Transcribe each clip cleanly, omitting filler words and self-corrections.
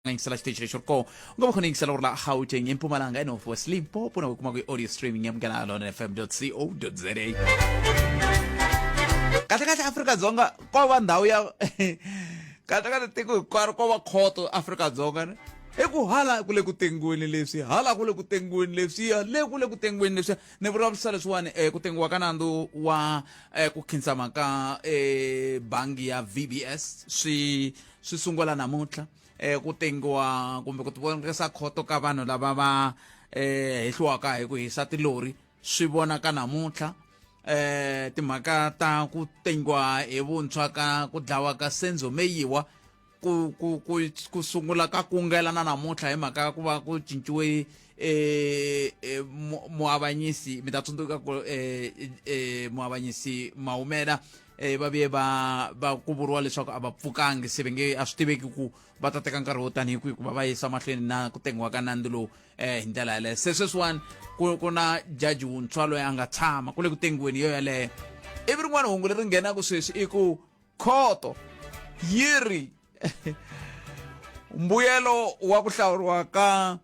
Nga yingisela xitichi lexi ri kona, u nga va khona yingisela u ri la Gauteng, eMpumalanga, eNorth West, Limpopo, na ku kuma ku audio streaming ya Munghana Lona FM co za. Kahle kahle Afrika-Dzonga ko va ndhawu ya kahle kahle tiko hinkwaro ko va khoto Afrika-Dzonga ne i ku hala ku le ku tengiweni leswi, hala ku le ku tengiweni leswiya, le ku le ku tengiweni leswiya. Ni vulavurisa leswiwani ku tengiwa ka nandzu wa ku khinsama ka bangi ya VBS swi sungula namuntlha. Ku tengiwa kumbe ku tivonisa khoto ka vanhu lava va hehliwaka hi ku hisa tilori swi vonaka namuntlha. Timhaka ta ku tengiwa hi vuntshwa ka ku dlawa ka Senzo Meyiwa ku sungula ka kungela na namuntlha hi mhaka ya ku va ku cinciwe muavanyisi. Mi ta tsundzuka ku muavanyisi Maumela va vuye va ku vuriwa leswaku a va pfukangi, se va nge a swi tiveki ku va ta teka nkarhi wo tanihi kwihi ku va va yisa mahlweni na ku tengiwa ka nandzu lowu hi ndlela yaleyo. Se sweswiwani ku na jaji wuntshwa loyi a nga tshama ku le ku tengiweni yo yaleyo. Ivi rin'wana hungu leri nghenaka sweswi i ku khoto yi ri mbuyelo wa ku hlawuriwa ka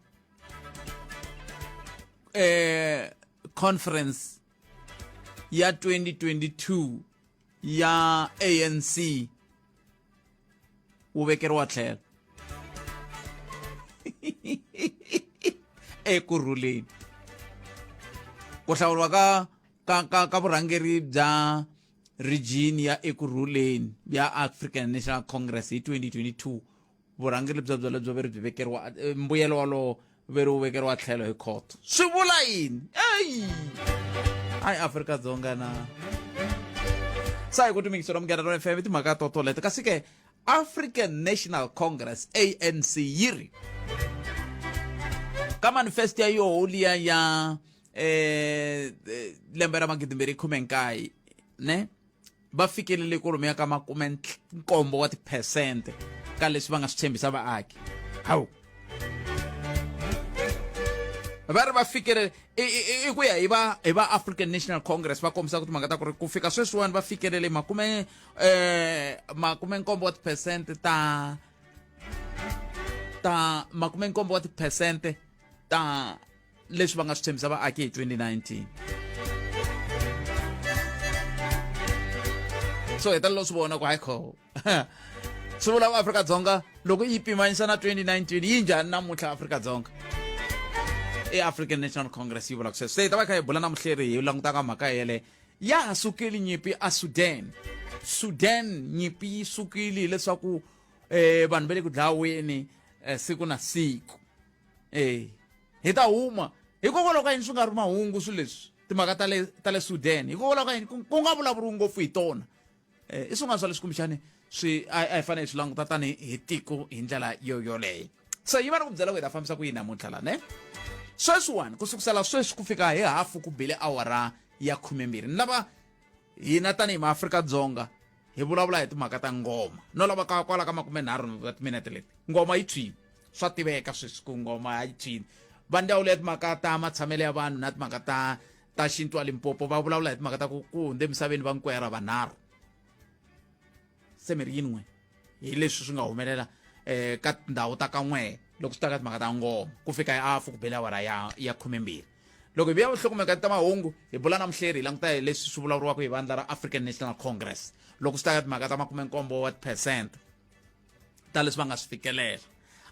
conference ya 2022 ya ANC wu vekeriwa tlhelo ekurhuleni. Ku hlawuriwa ka vurhangeri bya region ya Ekurhuleni ya African National Congress hi 2022, vurhangeri bya byona byo veri byi vekeriwa mbuyelo walowo veri wu vekeriwa tlhelo hi khoto. Swi vula yini? Eyi, ayi Afrika-Dzonga na sa hi ku timikisela Munghana Lona FM timhaka to toleto. Kasi ke African National Congress, ANC, yi ri ka manifesto ya yoho liya ya lembe ra 2019 ne va fikelele kwalomuya ka 70 wa tiphesente ka leswi va nga swi tshembisa vaaki. Hawu, va ri va fikelele i ku ya hi va African National Congress, va kombisa ku timhaka ta ku ri ku fika sweswiwani va fikelele 70 wa tiphesente ta 70 wa tiphesente ta leswi va nga swi tshembisa vaaki hi 2019. So hetelela swi vona ku hayi kho swi vula ku Afrika-Dzonga loko yi pimanyisa na 2019 yi njhani namuntlha Afrika-Dzonga? I African National Congress yi vulaka sweswo. Se hi ta va kha hi bula na muhleri hi langutaka mhaka yeleyo. Ya ha sukile nyimpi a Sudan. Sudan nyimpi yi sukile hileswaku vanhu va le ku dlaweni siku na siku. Hi ta huma hikokwalaho ka yini swi nga ri mahungu swilo leswi, timhaka ta le Sudan, hikokwalaho ka yini ku nga vulavuriwi ngopfu hi tona? I swin'wana swa leswi kumbexani swi a hi fanele hi swi languta tanihi hi tiko hi ndlela yo yoleyo. Se yi va ni ku byela ku hi ta fambisa ku yini namuntlha la ne sweswiwani, ku sukusela sweswi ku fika hi hafu ku bile awara ya 12, ni lava hina tanihi maAfrika-Dzonga hi vulavula hi timhaka ta ngoma. No lava ka kwala ka 30 wa timinete leti ngoma yi tshwini. Swa tiveka sweswi ku ngoma yi tshwini. Va ndzawulo ya timhaka ta matshamelo ya vanhu na timhaka ta xintu a Limpopo va vulavula hi timhaka ta ku hundze emisaveni va nkwera vanharhu, se mi ri yini n'we hi leswi swi nga humelela ka tindhawu ta ka n'we loko swi ta ka timhaka ta ngoma ku fika hi afu ku bele awara ya 12? Loko hi vuya nhlokomhaka ta mahungu, hi bula na muhleri, hi languta hi leswi swi vulavuriwaka hi vandla ra African National Congress loko swi ta ka timhaka ta 70 wa tiphesente ta leswi va nga swi fikelela.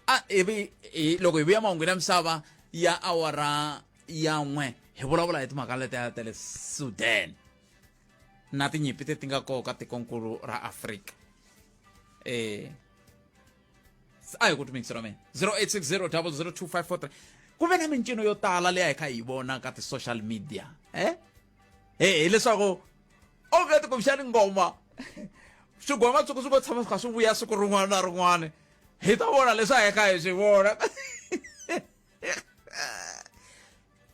A ivi loko hi vuya mahungwini ya misava ya awara ya 1, hi vulavula hi timhaka letiya ta le Sudan na tinyimpi leti nga koho ka tikonkulu ra Afrika. A hi ku timikisela mina 0860 002543. Ku ve na mincino yo tala leyi a hi kha hi vona ka ti-social media hileswaku onge tikumbexani ngoma swigwama tshuku swi ngo tshama swi kha swi vuya siku rin'wana na rin'wana, hi ta vona leswi a hi kha hi swi vona.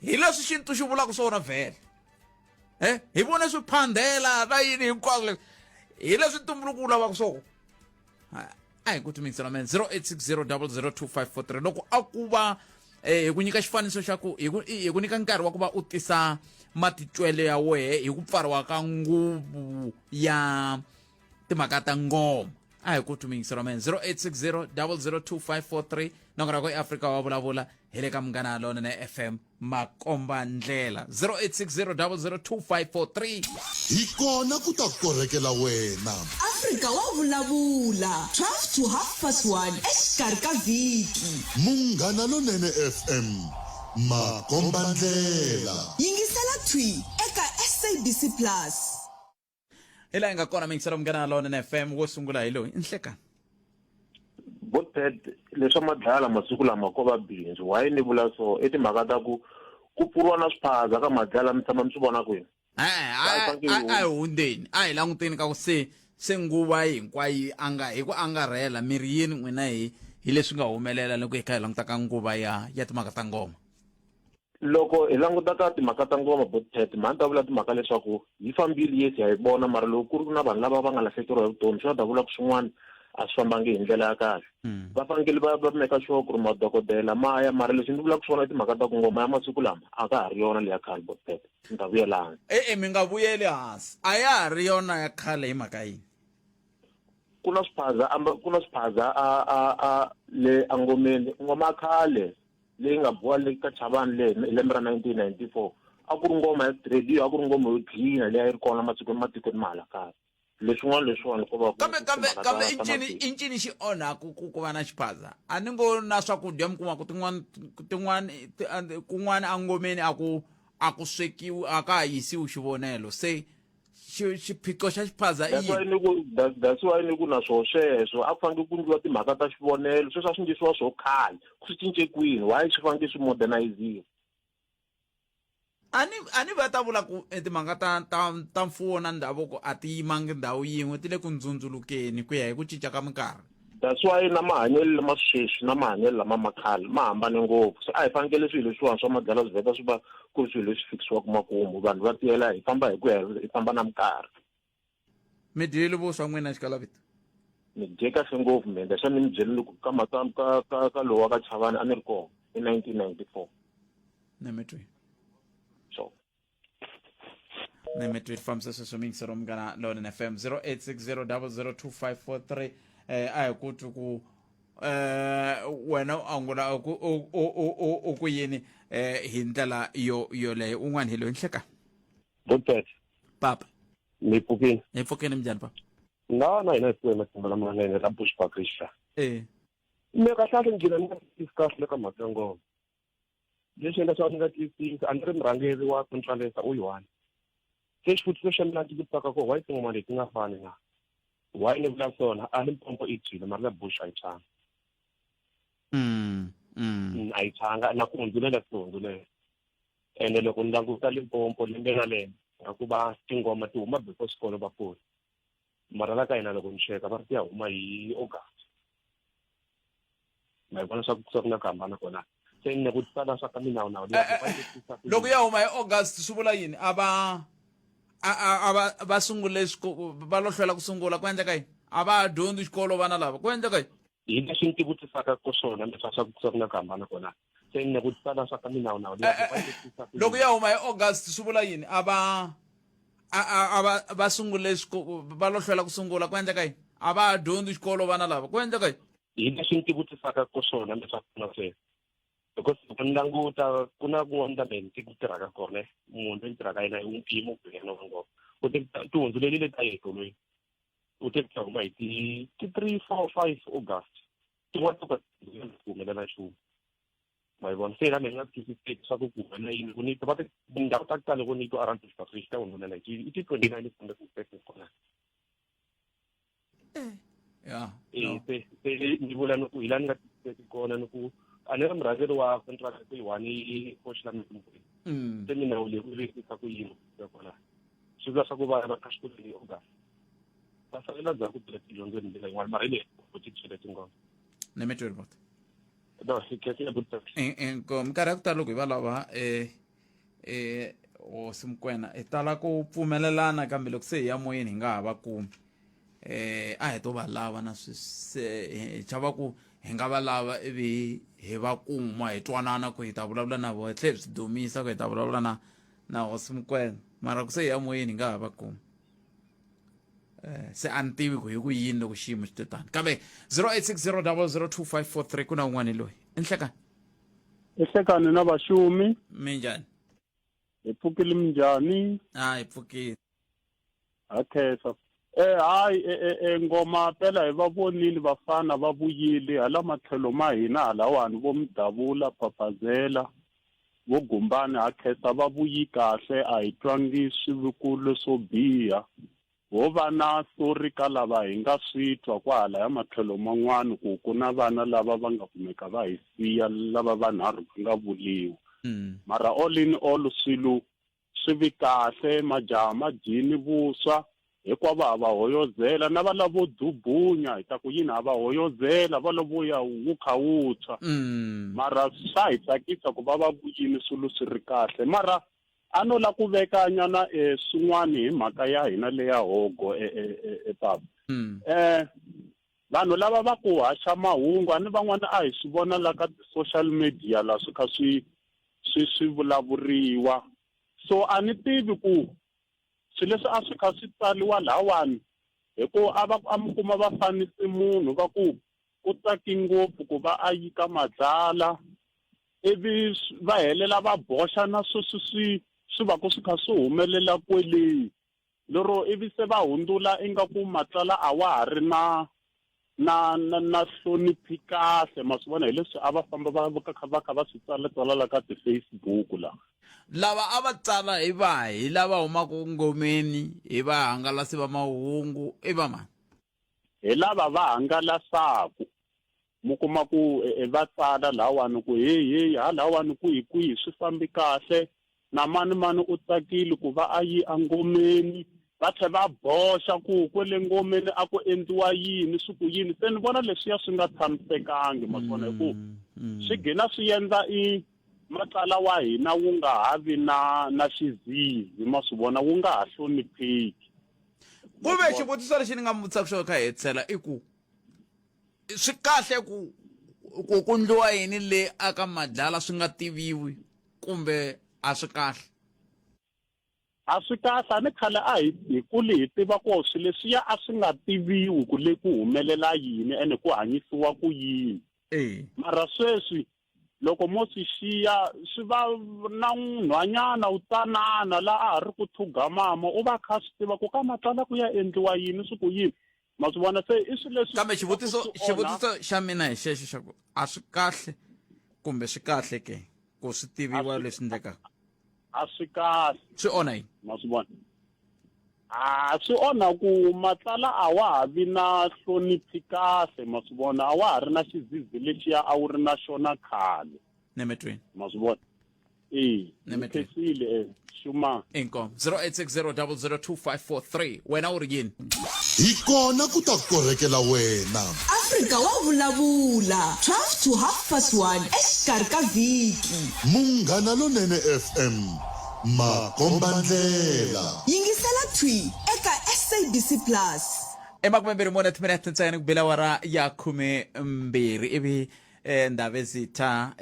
Hi leswi xintu xi vulaka swona vhele, hi vone swiphandela na yini hinkwaswo leswi, hi leswi ntumbuluko wu lavaka swona. A hi ku timingisela man 0860 002543. Loko a ku va hi ku nyika xifaniso xa ku hi ku nyika nkarhi wa ku va u tisa matitwelo ya wehe hi ku pfariwa ka nguvu ya timhaka ta ngoma. A hi ku twi muyingiseri wa mina. 0860 002543 nongonoko i Afrika wa vulavula hi le ka Munghana Lonene FM makomba ndlela 0860 002543. Hi kona ku ta korhekela wena. Afrika wa vulavula 12 to half past 1 exikarhi ka vhiki. Munghana Lonene FM makomba ndlela. Yingisela thwi eka SABC Plus. Hi laha hi nga kona mingisela Munghana Lonene FM wo sungula hi loyi nhlekani. Botpet leswa madlala masiku lama ko va bindzu why ni vula so i timhaka ta ku ku pfuriwa na swiphaza ka madlala mi tshama mi swi vona kwini a hi hundzeni a hi languteni ka ku se se nguva hinkwayo anga hi ku angarhela miri yini n'wina hi hi leswi nga humelela loko hi kha hi languta ka nguva ya ya timhaka ta ngoma. Loko hi languta ka timhaka ta ngoma Botpet mhani ta vula timhaka leswaku yi fambile yes ha yi vona mara loko ku ri na vanhu lava va nga lahlekeriwa hi vutomi swi ta vula ku swin'wana a swi fambangi hi ndlela ya kahle mm. Va fanekele va va make sure ku ri madokodela ma ya mara leswi ndzi vulaka swona i timhaka ta ku ngoma ya masiku lama a ka ha ri yona leya khale Botpet ni ta vuyela hansi. E-e mi nga vuyeli hansi a ya ha ri yona ya khale hi mhaka yini? Ku na swiphaza ku na swiphaza a a a le angomeni ngoma ya khale leyi nga biwa le ka Chavani le hi lembe ra 1994 a ku ri ngoma ya radio a ku ri ngoma yo dlina leyi a yi ri kona matikweni matikweni ma hala kaya leswin'wana leswiwani ko va kambe kambe kambe i ncini i ncini xi onhaku ku ku va na xiphaza a ni ngo na swakudya mi kuma ku tin'wana tin'wana kun'wana engomeni a ku a ku swekiwi a ka ha yisiwi xivonelo se xiphiqo xa xiphaza i yini ni ku that's why ni ku na swo sweswo a ku fanele ku endliwa timhaka ta xivonelo sweswo a swi endlisiwa swo khale swi cince kwini why swi fanele swi moderniziwa? A ni a ni va ta vula ku eh, timhaka ta ta ta mfuwo na ndhavuko a ti yimangi ndhawu yin'we ti le ku ndzundzulukeni ku ya hi ku cinca ka minkarhi. That's why na mahanyelo lama sweswi na mahanyelo lama ma khale ma hambane ngopfu se a hi fanekele swilo leswiwani swa madlala swi vheta swi va ku ri swilo leswi fikisiwaka makumu vanhu va tiyela hi famba hi ku ya hi famba na minkarhi. Mi dyile vuswa n'wina xikalavito? Ni dye kahle ngopfu mina xa ni mi byelile ku ka ka ka ka lowa ka Chavani a ni ri kona hi 1994. Na mi twi. Sure. Na mi twi fambisa sweswo miyingisero Munghana Lonene FM 0860002543 eh a hi ku twi ku eh wena u angula ku u u u ku yini eh hi ndlela yo yoleyo un'wana hi loyi nhleka. Good Papa. Mi pfukile? Hi pfukile minjhani papa? Na na hina hi pfuke matimba lamanene la Bushbuckridge la. Eh. Me kahle kahle njhina ni nga twisisi kahle le ka mhaka ya ngoma. Lexi endla swa ni nga twisisi a ni ri murhangeri wa Central u yi one. Se xivutiso xa mina ndzi vutisaka ku why tinghoma leti nga fani na? Why ni vula swona a Limpopo i tshwile mara la Bush a yi tshwanga. Mm. A yi tshwanga na ku hundzulela swi hundzulela. Ene loko ni languta Limpopo lembe na lembe nga ku va tinghoma ti huma before swikolo va pfula. Mara la ka hina loko ni cheka va ri ti ya huma hi August. Ma yi vona swa ku swa ku na ku hambana kona. Se ni ku tsala swa ka minawu nawu eh, eh, eh, loko ya huma hi August swi vula yini? A va a a va va sungule va lo hlwela ku sungula ku endleka yini? A va dyondzi xikolo vana lava ku endleka yini? Hi leswi ni ti vutisaka ko swona leswa swa ku swa ku na ku hambana kona. Se ni ku tsala swa ka minawu nawu loko ya huma hi August swi vula yini? A va a a a va va sungule va lo hlwela ku sungula ku endleka yini? A va dyondzi xikolo vana lava ku endleka yini? Hi leswi ni ti vutisaka ko swona leswaku na sweswo because loko ni languta ku na kun'wana la mehe ni tirhaka kona munhu loyi ni tirhaka yena i mugwena wa ngoma u te ti hundzulelile ta yehe goloi u te ta huma hi ti ti 3 4 5 August tin'wana to ka ku humelela nchumu ma yi vona se na mehe ni nga twisiseki swa ku ku humelela yini ku ni va tindhawu ta ku tala ku ni twa around Bushbuckridge ta hundzulela hi ti i ti 29 kumbe ku 30 kona. Ya eh se se ni vula ni ku hi la ni nga twisiseki kona ni ku a ni ri murhangeri wa contract ku yi one i coach la mikumbweni mm. Se minawu leyi u vekisa ku yini ya kona swi vula swa ku vana va ka xikolweni hi August va salela ndzhaku bya tidyondzweni ndlela yin'wana mara hi leyi ku ti byela tingoma. Ni mi tweli bot. No hi khe ya minkarhi ya ku tala loko hi va lava eh eh hosi Mokoena hi tala ku pfumelelana kambe loko se hi ya moyeni hi nga ha va kumi eh a hi to va lava na sweswi se hi chava ku hi nga va lava ivi hi va kuma hi twanana ku hi ta vulavula na vona hi tlhe hi swi dumisa ku hi ta vulavula na na hosi Mokoena mara ku se hi ya moyeni hi nga ha va kumi. Se a ni tivi ku hi ku yini loko xiyimo xi te tani, kambe 0860002543 ku na un'wana loyi i nhlekani. Ehlekani na vaxumi. Minjhani? Hi pfukile, minjhani? A hi pfukile. Ha khensa. Hayi, ngoma pela hi va vonile vafana va vuyile hala matlhelo ma hina halawani, vo Mudavula, Phaphazela, vo Gumbani. Ha khensa, va vuyi kahle, a hi twangi swiviko leswo biha. Ho va na sorry ka lava hi nga swi twa kwahala ya matlhelo man'wana ku ku na vana lava va nga kumeka va hi siya, lava vanharhu va nga vuliwa. Mara all in all swilo swi vi kahle, majaha ma dyini vuswa hinkwavo, ha va hoyozela na va lavo dubunya hi ta ku yini, ha va hoyozela va lavo ya wu kha wu tshwa. Mara swa hi tsakisa ku va va vuyini swilo swi ri kahle. Mara a no la ku veka nyana swin'wani hi mhaka ya hina leya hogo, papa. Vanhu lava va ku haxa mahungu, a ni van'wana a hi swi vona la ka ti-social media la swi kha swi vulavuriwa. So a ni tivi ku swilo leswi a swi kha swi tsariwa lahawani, hi ku a va a mi kuma va fanise munhu va ku u tsaki ngopfu ku va a yika Madlala, ivi va helela va boxa na sweswi swi va ku swi kha swi humelela kweleni lero, ivi se va hundzula ingaku Matlala a wa ha ri na hloniphi kahle. Ma swi vona hi leswi a va famba va kha va swi tsala tsala la ka ti-Facebook la. Lava a va tsala hi va hi lava humaka ngomeni, hi vahangalasi va mahungu, i va mani? Hi lava va hangalasaku, mu kuma ku va tsala lahawani ku heyi heyi, halahawani kwihi kwihi swi fambi kahle, na mani mani u tsakile ku va a yi angomeni, va tlhe va boxa ku kwele ngomeni a ku endliwa yini, swi ku yini. Se ni vona leswiya swi nga tshamisekangi, ma swi vona, hi ku swi gina swi endla i Matlala wa hina wu nga ha vi na xizizi, ma swi vona, wu nga ha hlonipheki. Ku ve xivutiso lexi ni nga mi vutisaka xona kha hi hetisela i ku swi kahle ku ndliwa yini le aka Madlala swi nga tiviwi, kumbe a swi kahle? A swi kahle. A ni khale a hi kuli hi tiva ku swilo leswiya a swi nga tiviwi ku le ku humelela yini ene ku hanyisiwa ku yini. Mara sweswi loko mo swi xiya, swi va na nhwanyana wu tsanana la a ha ri ku thuga mama, u va kha swi tiva ku ka Matlala ku ya endliwa yini, swi ku yini, ma swi vona. Se i swilo leswi Kambe xivutiso xa mina hi xexo xa ku a swi kahle kumbe swi kahle ke ku swi tiviwa leswi endlekaka? A swi kahle. Swi onha yini? Ma swi vona, a swi onha ku Matlala a wa ha vi na hloniphi kahle, ma swi vona, a wa ha ri na xizizi lexiya a wu ri na xona khale. Nemetweni. Ma swi vona, e Nemetweni. E xuma. Inkomu. 0860002543, wena u ri yini? Hi kona ku ta korhekela wena. Afrika wa vulavula 12 to half past 1 exikarhi ka vhiki. Munghana Lonene FM, makombandlela. Yingisela thwi eka SABC Plus. 24 timinete ntsena ku bela awara ya 12, ivi Ndhavezitha,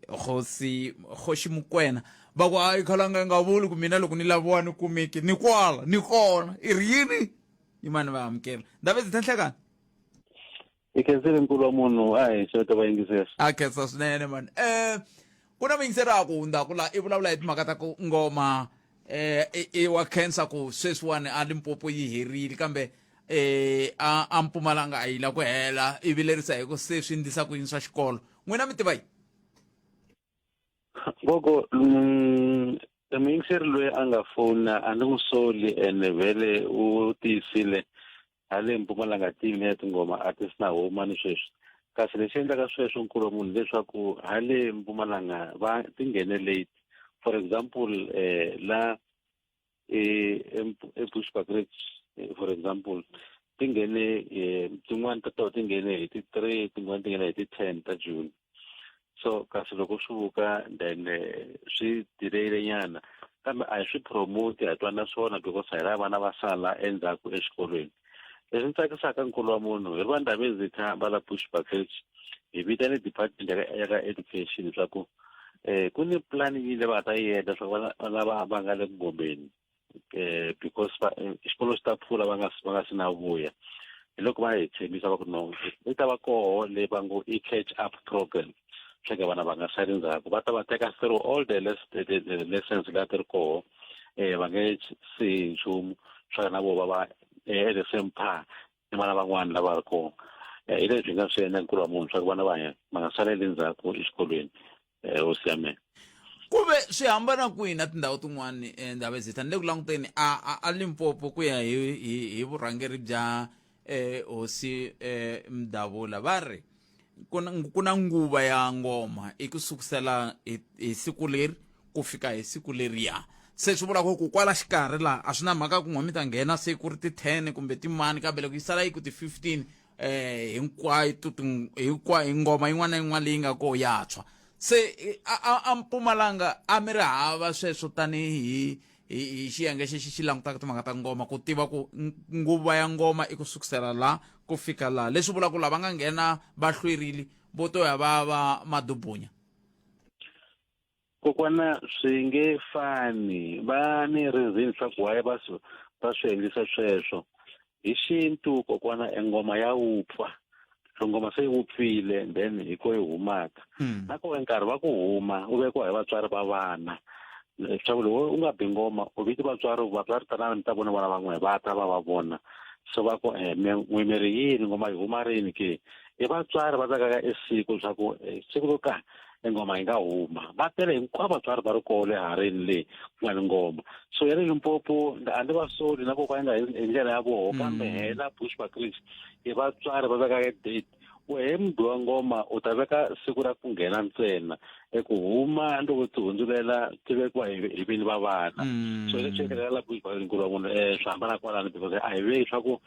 hosi Kgoši Mokwena va ku hayi khalanga yi nga vuli ku mina loko ni laviwa ni kumeki, ni kwala ni kona, i ri yini yimani va amukela Ndhavezitha nhlekani. I khensile, nkulu wa munhu, a hi xeweta vayingiseri. A khensa swinene mani. Ku na muyingiseri a ku hundzaka la i vulavula hi timhaka ta ku ngoma, i wa khensa ku sweswiwani a Limpopo yi herile, kambe a Mpumalanga a yi la ku hela, i vilerisa hi ku se swi ndlisa ku yini swa xikolo. N'wina mi tiva yini? Gogo, muyingiseri loyi a nga fona a ni n'wi soli, ene vhele u tiyisile, hale Mpumalanga tini ya tingoma a ti sina huma ni sweswi. Kasi lexi endlaka sweswo, nkulu wa munhu, leswaku hale Mpumalanga va ti nghene late. For example, la eBushbuckridge, for example, ti nghene, tin'wani ta toho ti nghene hi ti-3, tin'wani ti nghene hi ti-10 ta June. So kasi loko swi vuka then swi delayile nyana, kambe a hi swi promote, ha twa na swona, because a hi lava vana va sala endzhaku exikolweni. Leswi ni tsakisaka, nkulu wa munhu, hi ri va Ndhavezitha va la Bushbuckridge, hi vitane department ya ka education leswaku ku ni plan yini leyi va nga ta yi endla leswaku vana va nga le ngomeni. Because va xikolo xi ta pfula va nga va nga si na vuya. Hi loko va hi tshembisa va ku no yi ta va koho leyi va ngo i catch up program, swa ku vana va nga sali ndzhaku, va ta va teka through all the, les the, the, the lessons leti ti ri koho, va nge sihi nchumu, swa na vo va va at the same par ni vana van'wana lava ri kona. Hi leswi hi nga swi endla, nkulu wa munhu, swa ku vana va hina va nga saleli ndzhaku exikolweni. Hosi ya mina. Ku ve swi hambana kwihi na tindhawu tin'wani? Ndhavezitha, ni le ku languteni a Limpopo ku ya hi vurhangeri bya hosi Mdavula, va ri ku na nguva ya ngoma i ku sukusela hi siku leri ku fika hi siku leriya. Se swi vula ku kwala xikarhi laha a swi na mhaka ku n'we mi ta nghena se ku ri ti-10 kumbe timani, kambe loko yi sala yi ku ti-15 hinkwayo hinkwayo ngoma yin'wana na yin'wana leyi nga koho ya tshwa. Se a Mpumalanga a mi ri hava sweswo tanihi hi xiyenge xexi xi langutaka timhaka ta ngoma, ku tiva ku nguva ya ngoma i ku sukusela la ku fika laha, leswi vulaka ku lava nga nghena va hlwerile vo to ya va va madubunya? Kokwana, swi nge fani. Va ni reason swa ku why va swi endlisa sweswo. Hi xintu, kokwana, engoma ya wupfa. So ngoma se yi wupfile, then hi ko yi humaka. Na koho nkarhi wa ku huma u vekiwa hi vatswari va vana, leswaku loko u nga bi ngoma u viti vatswari, vatswari tanani mi ta vona vana van'we, va ta va va vona. So va ku n'we mi ri yini, ngoma yi huma rini ke? I vatswari va vekaka e siku leswaku siku ro karhi engoma yi nga huma. Va tele hinkwavo vatswari va ri koho le harini le ku nga ni ngoma. So ya le Limpopo a ni va soli na kokwana nga hi ndlela ya voho, kambe hela Bushbuckridge i vatswari va vekaka date. Wehe mubi wa ngoma u ta veka siku ra ku nghena ntsena, eku huma loko ti hundzulela ti vekiwa hi vini va vana. So leswi endlekaka la Bushbuckridge, nkulu wa munhu, swi hambana kwalano, because a hi veki swa ku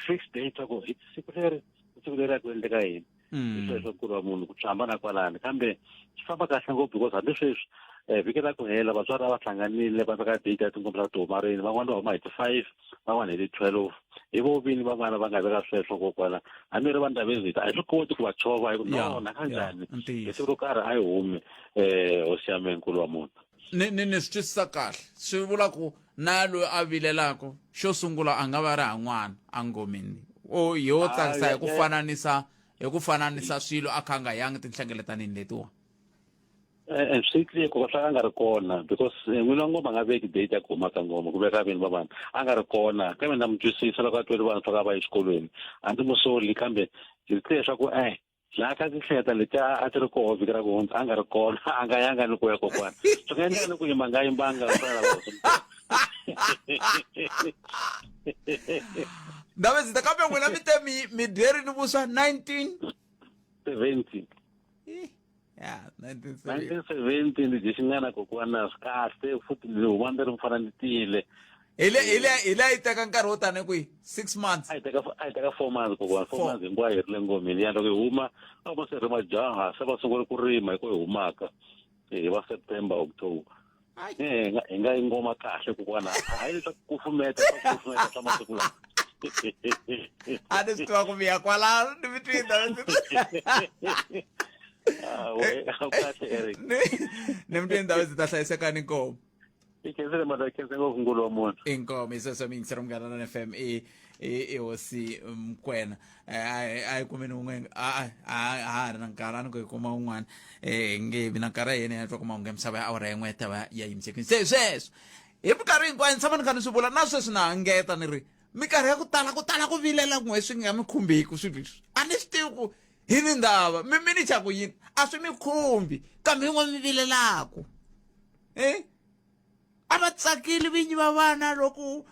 fixed date swa ku hi siku leri, siku leri a ku endleka yini. Hi sweswo, nkulu wa munhu, ku swi hambana kwalano, kambe swi famba kahle ngopfu, because hambi sweswi vhiki ra ku hela vatswari a va hlanganile va veka date ya tingoma ta ti huma rini. Van'wani va huma hi ti-5, van'wani hi ti-12. Hi vo vini van'wana va nga veka sweswo, kokwana. Hambi ri va Ndhavezitha, a hi swi koti ku va chova hi ku no na kanjhani hi siku ro karhi a yi humi. Hosi ya mehe, nkulu wa munhu. Ni swi twisisa kahle. Swi vula ku na loyi a vilelaka xo sungula a nga va ri han'wana a ngomeni o yo tsakisa hi ku fananisa swilo, a kha a nga yangi tinhlengeletanini letiwa. Swi clear ku swa a nga ri kona, because n'wini wa ngoma a nga veki date ya ku huma ka ngoma, ku veka vini va vanhu. A nga ri kona, kambe na mi twisisa loko a twele vanhu swa ku a va exikolweni. A ndzi musoli, kambe hi clear swa ku laha ka tinhlengeta leti a ti ri koho vhiki ra ku hundza a nga ri kona, a nga yanga ni ku ya kokwana. Swi nga endleka ni ku yimba nga yimbanga ku fana na va. Ndhavezitha, kambe n'wina mi te mi dyerini vuswa 19 70. Ya, 1970. 1970 ndzi dye xingana, kokwana, swi kahle futhi ndzi huma ndzi ri mfana, ndzi tiyile. Hi le a yi teka nkarhi wo tani kwihi, 6 months? A yi teka 4 months, kokwana, 4 Four. months hinkwayo hi ri le ngomeni ya. Loko hi huma a va se ri majaha, se va sungule ku rima, hi ko hi humaka hi va September, October. Hi nga yi ngoma kahle, kokwana, hayi leswaku kufumeta swa kufumeta swa masiku lawa. A ni swi tiva ku mi ya kwalano, ni mi twi, Ndhavezitha. Ah, we a wu kahle, Eric. Ni mi twi, Ndhavezitha, hlayisekani, inkomu. I khensile mata, i khense ngopfu, nkulu wa munhu. Inkomu. Hi sweswo miyingisero Munghana Lona FM, i hosi Mkwena. A hi kumeni un'we, a a ha ri na nkarhi, a ni ku hi kuma un'wana, nge vi na nkarhi ya yena ya twa kuma unge misava ya awara yin'we ta va ya yimisekini. Se sweswo hi minkarhi hinkwayo ni tshama ni kha ni swi vula, na sweswi na hangeta ni ri minkarhi ya ku tala ku tala ku vilela n'we swi nga mi khumbeki swilo leswi. A ni swi tivi ku hi ni ndava mi ni xa ku yini, a swi mi khumbi, kambe yin'wana mi vilelaku. A va tsakile vinyi va vana loko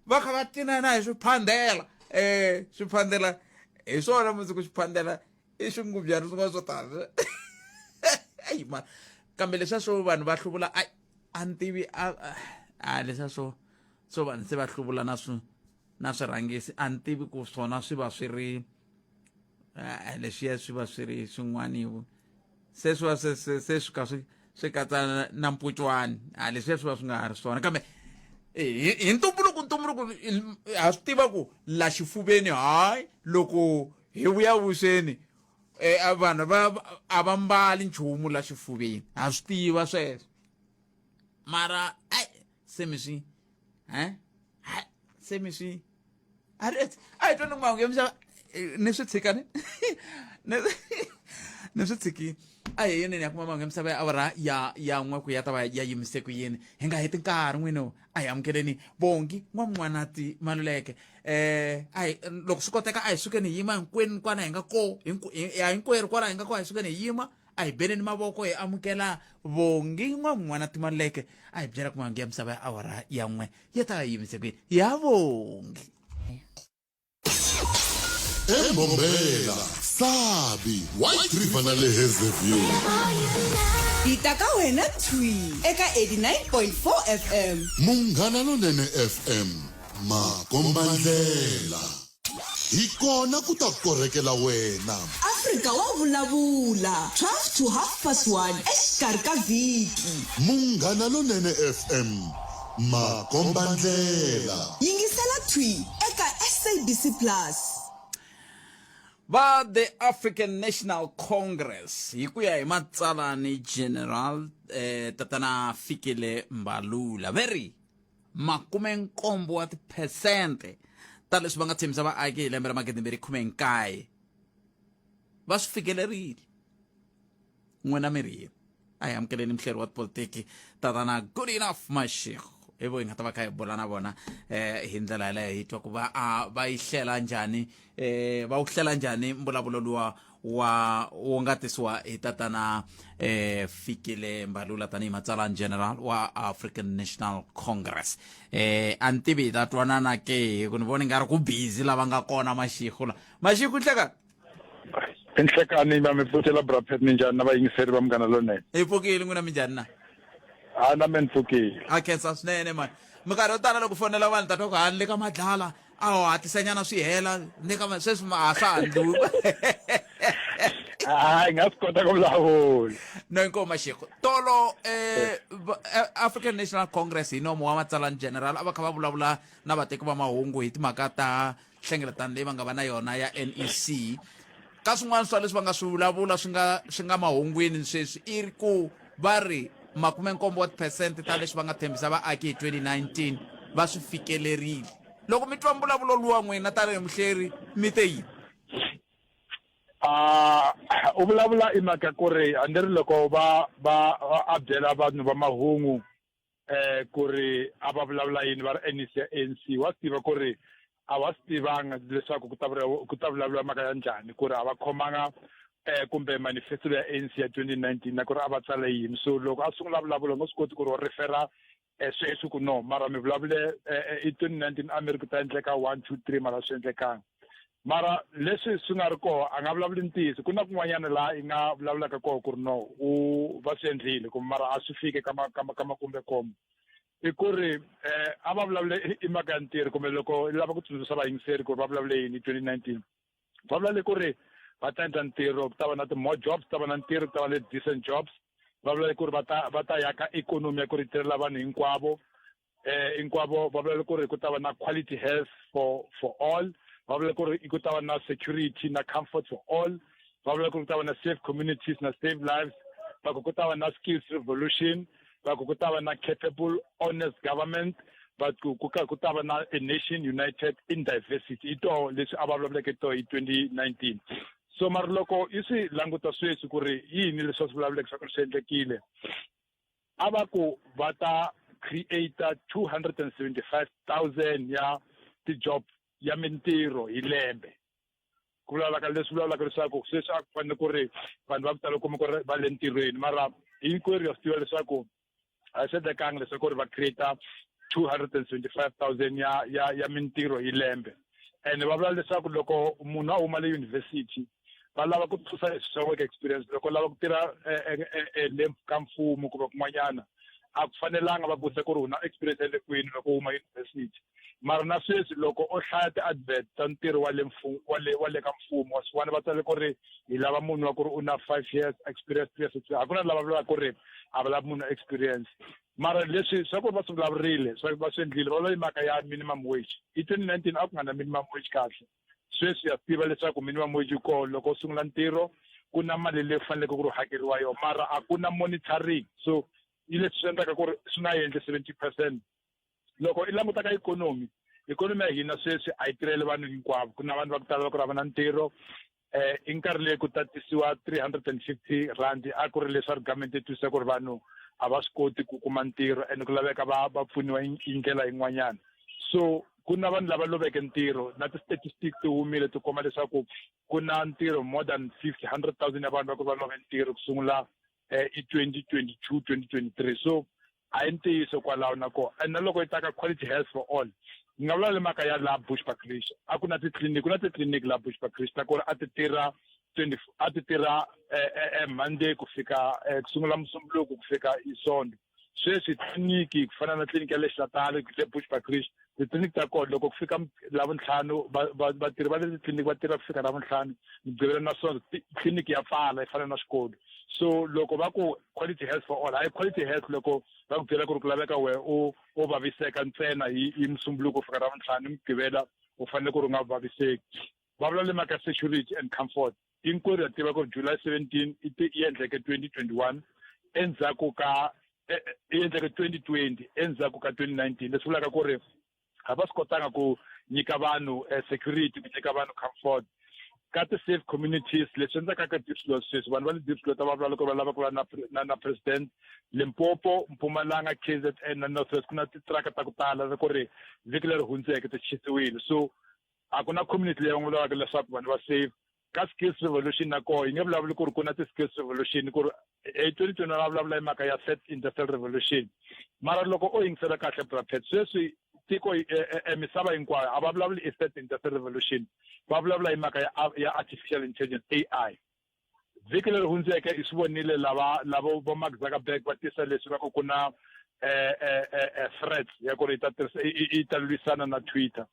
va kha va tinana hi swiphandela, swiphandela hi swona mundzuku, xiphandela i swingubyana swin'wana swo tala. Ayi ma, kambe leswiya swo vanhu va hluvula, a ni tivi a leswiya swo vanhu se va hluvula na swi na swirhangisi, a ni tivi ku swona swi va swi ri leswiya swi va swi ri swin'wani, se swi va se swi ka swi katsa na mpucwani. A leswiya swi va swi nga ha ri swona, kambe hi ntumbuluko ha swi tiva ku la xifuveni hayi, loko hi vuya vuxeni, vanhu va a va mbali nchumu la xifuveni, ha swi tiva sweswo. Mara ai se mi swi Eh? Ha, se mi swi a ri a hi tweni mahungu ya misava eh, ni swi tshika ni ni ni swi tshiki a hi yini ya kuma mahungu ya misava ya awara ya ya n'we ku ya ta va ya yimise ku yini hi nga heti nkarhi n'wini a hi amukeleni bongi n'wan'wanati maluleke eh a hi loko swi koteka a hi sukeni hi yima hinkwenu kwana hi nga ko ya hinkwerhu kwala hi nga ko a hi sukeni hi yima a hi beneni mavoko hi amukela vongi n'wan'wana timaluleke a hi byela ku mahungu ya misava ya awara ya n'we ya ta yimise kwini ya vongi Embombela, Sabi, White River na le Hazyview. Hi ta ka wena thwi eka 89.4 FM. Munghana Lonene FM, makombandlela. Hi kona ku ta korhekela wena. Afrika wa vulavula 12 to half past 1 exikarhi ka vhiki. Munghana Lonene FM, makombandlela. Yingisela thwi eka SABC Plus. Va The African National Congress hi ku ya hi matsalani General eh, Tatana Fikile Mbalula ve ri 70 wa tiphesente ta leswi va nga tshembisa vaaki hi lembe ra 2019 va swi fikelerile n'wina mi ri yini a hi amukeleni muhleri wa tipolitiki tatana good enough mashego hi vo hi nga ta va kha hi bula na vona eh hi ndlela yaleyo hi twa ku va a va yi hlela njhani eh va wu hlela njhani mbulavulo luwa wa wu nga tisiwa hi tatana eh Fikile Mbalula tanihi matsalani general wa African National Congress eh a ni tivi hi ta twanana ke hi ku ni vona nga ri ku busy lava nga kona Mashego la Mashego nhleka Nhlekani va mi pfuxela Braphet minjhani na vayingiseri va Munghana Lonene hi pfukile n'wina minjhani na ha na me ni pfukile a khensa swinene mani minkarhi yo tala loko fonela vanhu ta twa ku ha ni le ka madlala a ho hatlisanyana swi hela ni ka sweswi ma a swa ha ndliwi hayi nga swi kota ku vulavula no inkomu mashego tolo eh, African National Congress hi nomo wa matsalani general a va kha va vulavula na vateki va mahungu hi timhaka ta nhlengeletano leyi va nga va na yona ya NEC ka swin'wana swa leswi va nga swi vulavula swi nga swi nga mahungwini sweswi i ri ku va ri 70 wa tiphesente ta leswi va nga tshembisa vaaki hi 2019 va swi fikelerile loko mi twa mbulavulo luwa n'wina tanihi muhleri mi te yini U vulavula i mhaka ku ri a ni ri loko va va a byela vanhu va mahungu eh ku ri a va vulavula yini va ri NEC ya ANC wa swi tiva ku ri a va swi tivanga leswaku ku ta ku ta vulavula mhaka ya njhani ku ri a va khomanga eh kumbe manifesto ya ANC ya 2019 na ku ri a va tsale yini so loko a sungula vulavula nga swi koti ku ri wa refera eh sweswi ku no mara mi vulavule eh, i 2019 a mi ri ku ta endleka 1 2 3 mara swi endlekanga mara leswi swi nga ri koho a nga vulavuli ntiyiso ku na kun'wanyana laha i nga vulavulaka koho ku ri no u va swi endlile kumbe mara a swi fike ka ka ka makumbe kombo i ku ri eh a va vulavule i mhaka ya ntirho kumbe loko i lava ku tsundzuxa vayingiseri ku ri va vulavule yini hi 2019 va vulavule ku ri va ta endla ntirho ku ta va na ti-more jobs ku ta va na ntirho ku ta va na decent jobs va vulavule ku ri va ta va ta yaka ikhonomi ya ku ri tirhela vanhu hinkwavo eh hinkwavo va vulavule ku ri ku ta va na quality health for for all va vulavule ku ri ku ta va na security na comfort for all va vulavule ku ri ku ta va na safe communities na safe lives va ku ku ta va na skills revolution va ku ku ta va na capable honest government va ku ku ku ta va na a nation united in diversity i toho leswi a va vulavuleke toho hi 2019 so mara loko i swi languta sweswi ku ri yini leswi va swi vulavuleke swa ku ri swi endlekile a va ku va ta create 275,000 ya ti-job ya mintirho hi lembe ku vulavulaka leswi vulavulaka leswaku sweswi a ku fanele ku ri vanhu va ku tala kuma ku ri va le ntirhweni mara hinkwerhu ya swi tiva leswaku a swi endlekanga leswaku ri va create 275,000 ya ya ya mintirho hi lembe ene va vula leswaku loko munhu a huma le yunivhesiti va lava ku thusa leswi swa work experience loko lava ku tirha eh, eh, eh, le ka mfumo kumbe kun'wanyana a ku fanelanga va vutisa ku ri u na experience ya le kwini loko u huma yunivhesiti mara na sweswi loko o hlaya ti-advert ta ntirho wa le wa le wa le ka mfumo wa swi vona va tsale ku ri hi lava munhu wa ku ri u na five years experience three years a ku na lava vulaka ku ri a va lavi munhu experience mara leswi swa ku va swi vulavurile swa va swi endlile va vula mhaka ya minimum wage hi 2019 a ku nga na minimum wage kahle sweswi ya tiva leswaku minimum wage yi koho loko u sungula ntirho ku na mali leyi faneleke ku ri hakeriwa yona mara a ku na monitoring so yi leswi swi endlaka ku ri swi nga endli 70 percent Loko i languta ka ikhonomi, ikhonomi ya hina sweswi a yi tirheli vanhu hinkwavo. Ku na vanhu va ku tala va ku ri a va na ntirho. I nkarhi leyi ku tatisiwa 350 rand a ku ri leswi government yi twisisa ku ri vanhu a va swi koti ku kuma ntirho ene ku laveka va va pfuniwa hi ndlela yin'wanyana. So ku na vanhu lava loveke ntirho na ti-statistics ti humile ti komba leswaku ku na ntirho more than 50 100,000 ya vanhu va ku va love ntirho ku sungula i 2022 2023. So a hi ntiyiso kwalaho na kona. And na loko yi ta ka quality health for all, ni nga vula le mhaka ya laha Bushbuckridge, a ku na titliliniki, ku na titliliniki laha Bushbuckridge ta ku ri a ti tirha 20, a ti tirha Monday ku fika ku sungula Musumbuluku ku fika i Sonto. Sweswi tliliniki ku fana na tliliniki ya le Xitlatale le Bushbuckridge, titliliniki ta kona loko ku fika Lavuntlhanu, vatirhi va le titliliniki va tirha ku fika Lavuntlhanu, Mugqivela na Sonto tliliniki ya pfala yi fana na xikolo. So loko va ku quality health for all, hayi quality health loko va ku byela ku ri ku laveka wehe u u vaviseka ntsena hi hi Musumbuluku ku fika Ravuntlhanu, Mugqivela u fanele ku ri u nga vaviseki. Va vula le mhaka security and comfort, hinkwerhu ha tiva ku ri July 17 i yi endleke 2021 endzhaku ka yi endleke 2020 endzhaku ka 2019, leswi vulaka ku ri a va swi kotanga ku nyika vanhu security, ku nyika vanhu comfort ka ti-safe communities. Leswi endlekaka ka Diepsloot sweswi, vanhu va le Diepsloot va vula loko va lava ku va na na na president. Limpopo, Mpumalanga, KZN na North West ku na titiraka ta ku tala ku ri vhiki leri hundzeke ti chisiwile. So a ku na community leyi va vulaka leswaku vanhu va safe. Ka skills revolution na koho yi nge vulavuli ku ri ku na ti-skills revolution, ku ri hi 2021 va vulavula hi mhaka ya third industrial revolution. Mara loko o yingisela kahle Brapet, sweswi tiko misava hinkwayo a va vulavuli i third industrial revolution, va vulavula hi mhaka ya artificial intelligence, AI. Vhiki leri hundzeke i swi vonile lava lavo vo Mark Zuckerberg va tisa leswi va ku ku na threats ya ku ri yi ta tirhisa yi ta lwisana na Twitter.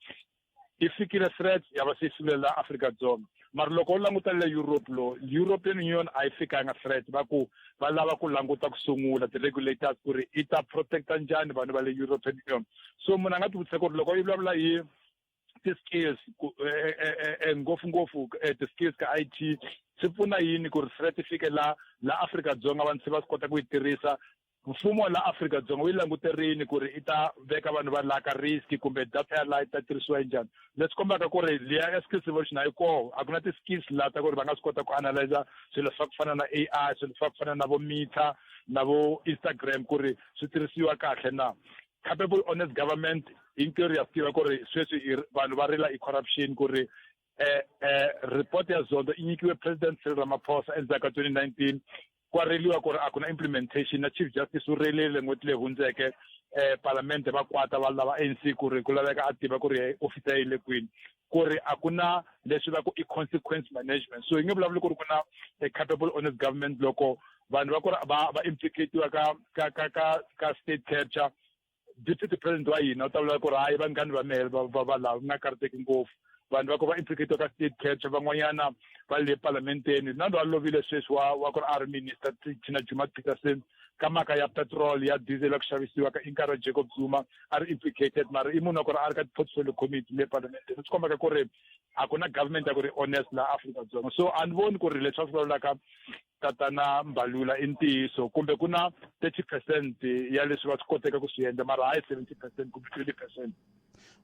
Yi fikile threat ya va se yi fikile la Afrika-Dzonga. Mara loko u languta le Europe, lo European Union a yi fikanga threat, va ku va lava ku languta ku sungula ti-regulators ku ri i ta protecta njhani vanhu va le European Union. So munhu a nga ti vutisa ku ri loko yi vulavula hi ti-skills ngopfungopfu ti-skills ka IT, swi pfuna yini ku ri threat yi fike la la Afrika-Dzonga vanhu se va swi kota ku yi tirhisa? Mfumo wa la Afrika-Dzonga wu yi languterini ku ri i ta veka vanhu va la ka risk kumbe data ya la yi ta tirhisiwa njhani? Leswi kombaka ku ri liya ya skills revolution a yi koho, a ku na ti-skills la ta ku ri va nga swi kota ku analyza swilo swa ku fana na AI, swilo swa ku fana na vo Meta na vo Instagram ku ri swi tirhisiwa kahle na. Capable honest government, hinkwerhu ya swi tiva ku ri sweswi vanhu va rila i corruption, ku ri report ya Zondo i nyikiwe President Cyril Ramaphosa endzhaku ka 2019, kwa riliwa ku ri a ku na implementation. Na Chief Justice u rilile n'hweti leyi hundzeke parlamente va kwata va lava ANC ku ri ku laveka a tiva ku ri office ya yi le kwini, ku ri a ku na leswi va ku i consequence management. So yi nge vulavuli ku ri ku na a capable honest government loko vanhu va ku ri va va implicatiwa ka ka ka ka ka state capture. Deputy president wa hina u ta vula ku ri hayi, vanghani va mehe va va va lava nga karhateki ngopfu, vanhu va ku va implicatiwa ka state capture, van'wanyana va le parlamenteni na loyi a lovile sweswi wa wa ku ri a ri minister Tina Juma Peterson ka mhaka ya petrol ya diesel ya ku xavisiwa ka i nkarhi wa Jacob Zuma a ri implicated, mara i munhu wa ku ri a ri ka portfolio committee le parlamenteni. Swi kombaka ku ri a ku na government ya ku ri honest laha Afrika-Dzonga. So a ni voni ku ri leswi va swi vulavulaka tatana Mbalula i ntiyiso, kumbe ku na 30% ya leswi va swi koteka ku swi endla, mara hayi 70% kumbe 20%.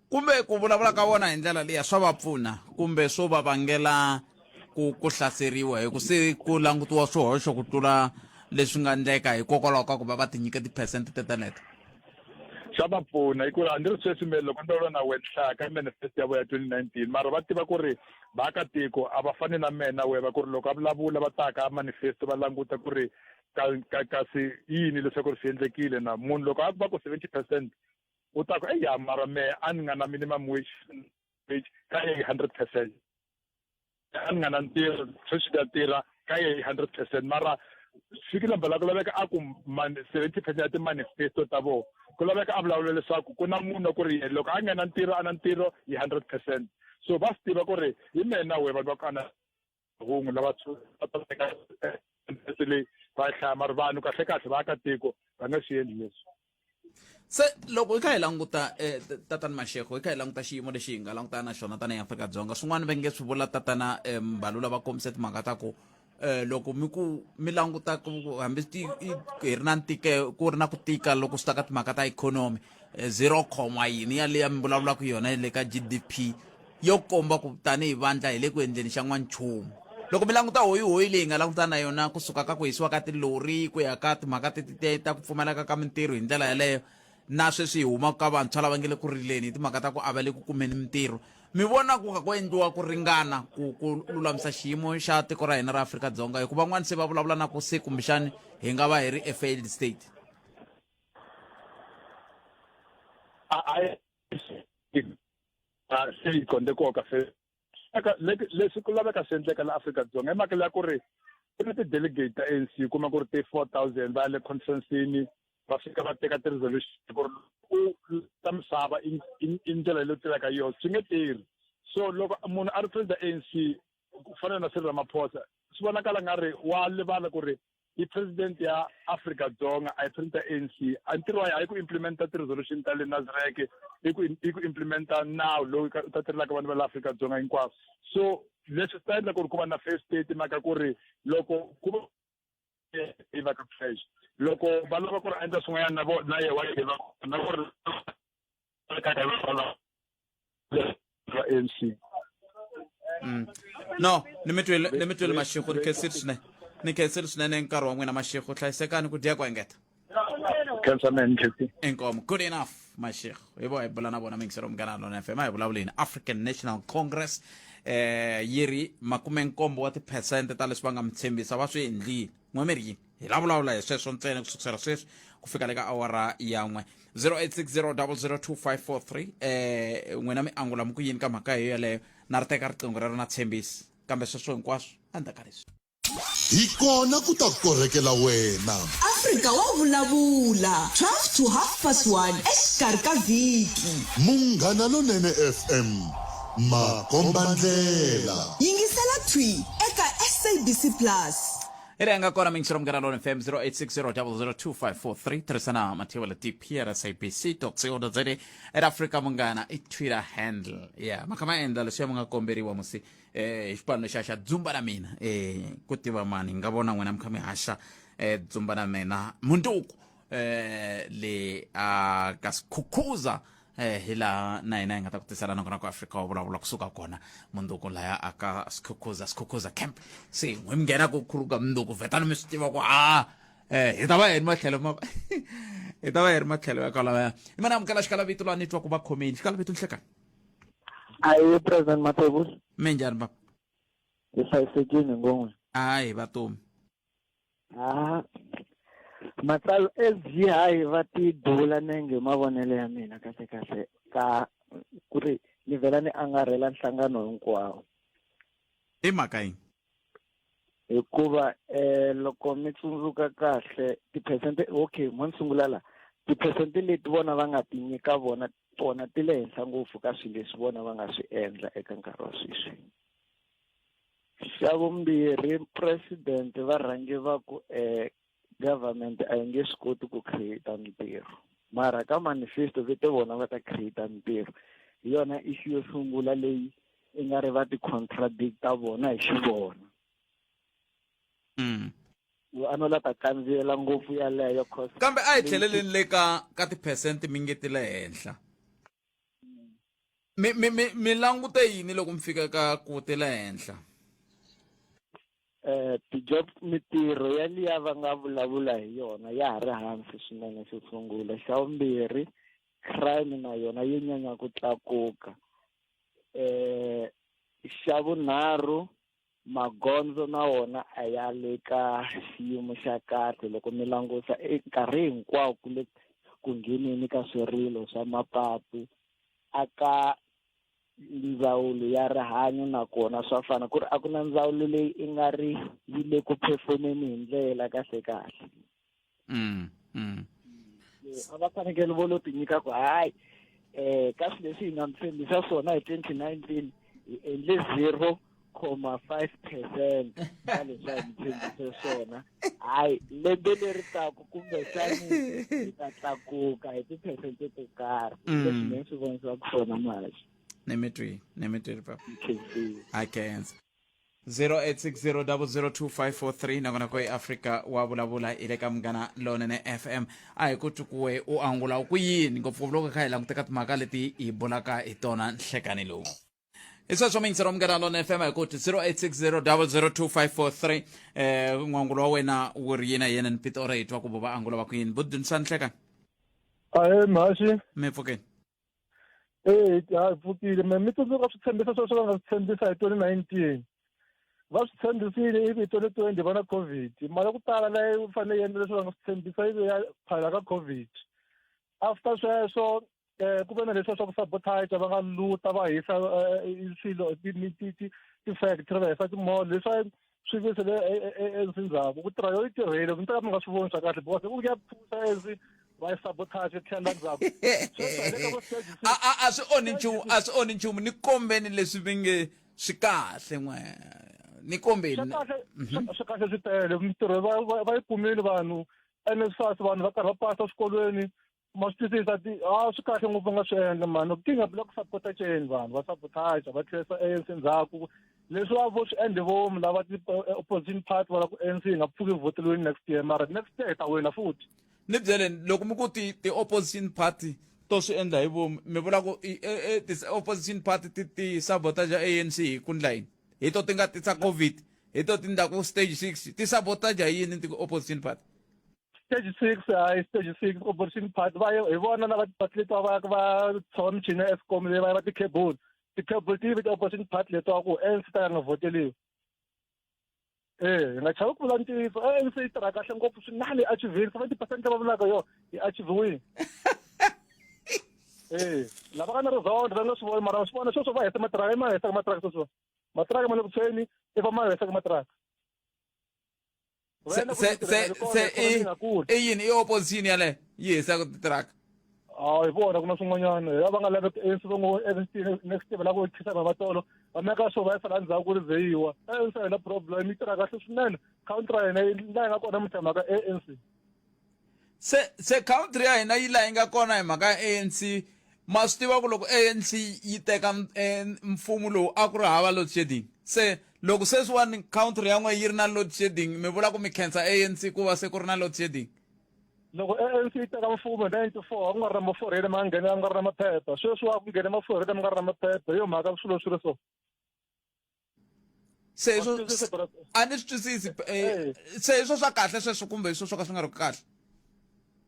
Kumbe ku vulavula ka vona hi ndlela liya swa va pfuna kumbe swo va vangela ku ku hlaseriwa hi ku se ku langutiwa swihoxo ku tlula leswi nga endleka hikokwalaho ka ku va va tinyike tiphesente teteleto? Swa va pfuna, hi ku a ni ri sweswi me loko ni vulavula na wena hlaya ka manifesto ya vona ya 2019, mara va tiva ku ri vaakatiko a va fani na mehe na wena, ku ri loko a vulavula va ta ka manifesto va languta ku ri ka ka kasi yini leswaku ri swi endlekile na. Munhu loko a va ku 70%, u ta ku eya, mara mehe a ni nga na minimum wage ka ye 100%, a ni nga na ntirho sweswi ta tirha ka ye 100%. Mara fikile mbala ku laveka a ku 70% ya ti-manifesto ta vona, ku laveka a vulavula leswaku ku na munhu ku ri yena loko a nga na ntirho a na ntirho hi 100%. So va swi tiva ku ri hi mehe na wehe vanhu va ku ana hungu lava va ta teka leyi va hlaya, mara vanhu kahle kahle vaakatiko va nga swi endli leswi. Se loko hi kha hi languta tatana Mashego, hi kha hi languta xiyimo lexi hi nga langutana na xona tanihi Afrika-Dzonga, swin'wana va nge swi vula tatana Mbalula va kombise timhaka ta ku eh loko mi ku mi languta ku hambi ti hi ri na ntike ku ri na ku tika loko swi ta ka timhaka ta ikhonomi eh, zero comma yini yaleya mi vulavulaka yona le ka GDP yo komba ku tanihi vandla hi le ku endleni xa n'wanchumu loko mi languta hoyihoyi leyi nga langutana na yona kusuka ka ku hisiwa ka tilori ku ya ka timhaka teti ta ku pfumaleka ka mintirho hi ndlela yaleyo na sweswi hi humaka ka vantshwa lava nge le ku rileni hi timhaka ta ku a va le ku kumeni mintirho mi vona ku ka ku endliwa ku ringana ku ku lulamisa xiyimo xa tiko ra hina ra Afrika-Dzonga hikuva van'wana se va vulavula na ku se kumbexani hi nga va hi ri a failed state A se yi konde koka se eka leswi ku laveka swi endleka la Afrika-Dzonga i mhaka ya ku ri ku na ti-delegate ta ANC u kuma ku ri ti 4000 va ya le conference-ini va fika va teka ti-resolution ku ri u ta misava i ndlela leyi tirhaka hi yona swi nge tirhi so loko munhu a ri president ANC ku fana na Cyril Ramaphosa swi vonakala nga ri wa livala ku ri i president ya Afrika Dzonga a yi president ya ANC a ntirho wa yena a yi ku implementa ti-resolution ta le Nasrec i ku i ku implementa nawu lowu ta tirhelaka vanhu va le Afrika Dzonga hinkwavo so leswi swi ta endla ku ri ku va na first state mhaka ku ri loko ku va yi va ka fresh loko va lava ku ri endla swin'wanyana na vo na ye wa yi va na ku ri va ANC mm. no ni mi twile ni mi twile mashego ni khensile swinene ni khensile swinene nkarhi wa n'wina mashego hlayisekani ku dya ku engeta khensa man khensi inkomo good enough mashego hi vo hi bula na vona mingisero munghana lona fm a hi vulavuleni African National Congress eh yi ri makumenkombo wa tiphesente ta leswi va nga mi tshembisa va swi endlile n'we mi ri yini hi la vulavula hi sweswo ntsena ku sukisela sweswi ku fika le ka awara ya n'we 0860002543 eh n'wina mi angula mi ku yini ka mhaka hiyo yeleyo na ri teka riqingho rero na tshembisi kambe sweswo hinkwaswo endzhaku ka leswi Hi kona ku ta korhekela wena. Afrika wa vulavula 12 to half past 1 exikarhi ka vhiki. Munghana Lonene FM, makombandlela. Yingisela thwi eka SABC Plus. Hi leyi nga kona mingisero munghana lona FM 0860002543 tirhisana mathewela tp at sabc co za at Africa Munghana i Twitter handle yeah ma kha ma endla leswiya mi nga komberiwa musi eh hi xipano xa xa dzumba na mina eh ku tiva mani hi nga vona n'wina mi kha mi haxa eh dzumba na mina munduku eh le a ka sikhukhuza eh hi laha na hina hi nga ta ku tisela nakona ku Afrika wa vulavula kusuka kona munduku laya a ka sikhukhuza sikhukhuza camp se n'wi mi nghena ku khuluka munduku vhetani mi swi tiva ku a eh hi ta va hi ri matlhelo ma hi ta va hi ri matlhelo ya kwalaya i mana amukela xikala vito laha ni twa ku va khomeni xikala vito nhlekani Ayi President Mathebula. Minjhani baba? Hi hlayisekile ngon'we. Hayi vatomi. Ah. Matsalwa SG hayi va ti duvula nenge hi mavonelo ya mina kahle kahle ka ku ri ni vhela ni angarhela nhlangano hinkwawo. I mhaka yini? Hikuva eh loko mi tsundzuka kahle tiphesente okay mo ni sungula la tiphesente leti vona va nga ti nyika vona tona ti le henhla ngopfu ka swilo leswi vona va nga swi endla eka nkarhi wa sweswi. Xa vumbirhi president va rhange va ku um government a yi nge swi koti ku create mintirho mara ka manifesto ve te vona va ta create mintirho hi yona issue yo sungula leyi i nga ri va ti-contradicta vona hi xivona a no la ta kandziyela ngopfu yaleyo cause kambe a hi tlheleleni le ka ka tiphesente mi nge ti le henhla mi mi mi mi langute yini loko mi fika ka ku ti le henhla eh ti-job mitirho yaliya va nga vulavula hi yona ya ha ri hansi swinene xo sungula xa vumbirhi crime na yona yi nyanya ku tlakuka eh xa vunharhu Magondzo na wona a ya le ka xiyimo xa kahle loko mi langusa e nkarhi hinkwawo ku le ku ngheneni ka swirilo swa mapatu a ka ndzawulo ya rihanyo nakona swa fana ku ri a ku na ndzawulo leyi i nga ri yi le ku phefomeni hi ndlela kahle kahle mm, mm. A va fanekele vo lo ti nyika ku hayi eh ka swilo leswi hi nga mi tshembisa swona hi 2019 hi endle 0,5 percent ka leswi a hi mi tshembise swona hayi lembe leri taku kumbexani hi ta tlakuka hi tiphesente to karhi leswi me swi vonisaka swona manje ni mi twile ni mi twile papa a khensa. 0860002543 nakona ku eAfrika wa vulavula hi le ka Munghana Lonene FM. A hi ku twi kuwe u angula u ku yini ngopfungopfu loko kha hi languteka timhaka leti hi bulaka hi tona nhlekani lowu. Hi sweswo miyingiselo wa Munghana Lonene FM hi ku ti 0860002543 n'wangulo wa wena wu ri yini yena ni Pitori hi twa ku vo va angula va ku yini. Budunisani nhlekani. Ahee mhaxi. Mi pfukeni. Ee ha pfukile me mi tsundzuka switshembiso sweswo va nga swi tshembisa hi 2019 va swi tshembisile ivi hi 2020 va na COVID. Mali ya ku tala leyi fanele yi endla leswi va nga swi tshembisa ivi ya phala ka COVID. After sweswo ku ve na leswiya swa ku sabotage va nga luta va hisa swilo ti-factory va hisa ti-mall leswiya swi vuyisele ANC ndzhaku. Ku tirha yo yi tirhile mi ta ka mi nga swi voni swa kahle because ku ya pfuxa ANC va yi sabotage tlhela ndzhaku. A a a swi onhi nchumu a swi onhi nchumu ni kombeni leswi mi nge swi kahle n'we ni kombeni. Swi kahle swi kahle swi tele mintirho va va yi kumile vanhu NSFAS vanhu va karhi va pasa swikolweni ma swi twisisa ti a swi kahle ngopfu nga swi endla mani ti nga vula ku sapota chain vanhu va sabotage va tlherisa ANC ndzhaku leswi va vo swi endle vomu lava ti-opposition party va la ku ANC yi nga pfuki vhoteliweni next year mara next year hi ta wina futhi. Ni byeleni loko mi ku ti ti-opposition party to swi endla hi vomu mi vula ku ti-opposition party ti ti sabotage ANC hi ku ndla yini hi to ti nga tisa COVID hi to ti ndlaku stage 6 ti sabotage yini ti-opposition party? Stage 6 hayi stage 6 opposition party va hi vona lava ti-party letiwa va va tshova michini ya Eskom leyi va yiva ti-cable ti-cable ti yive ti-opposition party letiwa ku ANC ta nga vhoteliwi. Eh hi nga chavi ku vula ntiyiso ANC yi tirha kahle ngopfu swinene yi achievile 70% va vulaka yo yi achieviwile. Eh lava nga na rizondho va nga swi voni mara swi vona sweswo va hisa matiraka i ma hisaka matiraka sweswo matiraka ma le ku tshweni i va ma hisaka matiraka. Se se se se i i yini i opposition yaleyo yi hisaka titiraka? A hi vona ku na swin'wanyana hi lava nga laveki ANC va ngo ANC next year va lava ku khisa va tolo va meka sure va yi sala ndzhaku ku ri ze yi wa. ANC a yi na problem yi tirha kahle swinene country ya hina laha yi nga kona namuntlha mhaka ANC. Se se country ya hina yi laha yi nga kona hi mhaka ya ANC ma swi tiva ku loko ANC yi teka mfumo lowu a ku ri hava load shedding se loko sweswiwani country ya n'we yi ri na load shedding mi vula ku mi khensa ANC ku va se ku ri na load shedding? Loko ANC yi teka mfumo hi 94 a ku nga ri na maforeni ma nga nghena ma nga ri na maphepha sweswi wa ku nghene maforeni ma nga ri na maphepha hi yo mhaka swilo swi ri so. Se swo a ni swi twisisi se hi swo swa kahle sweswo kumbe hi swo swo ka swi nga ri kahle?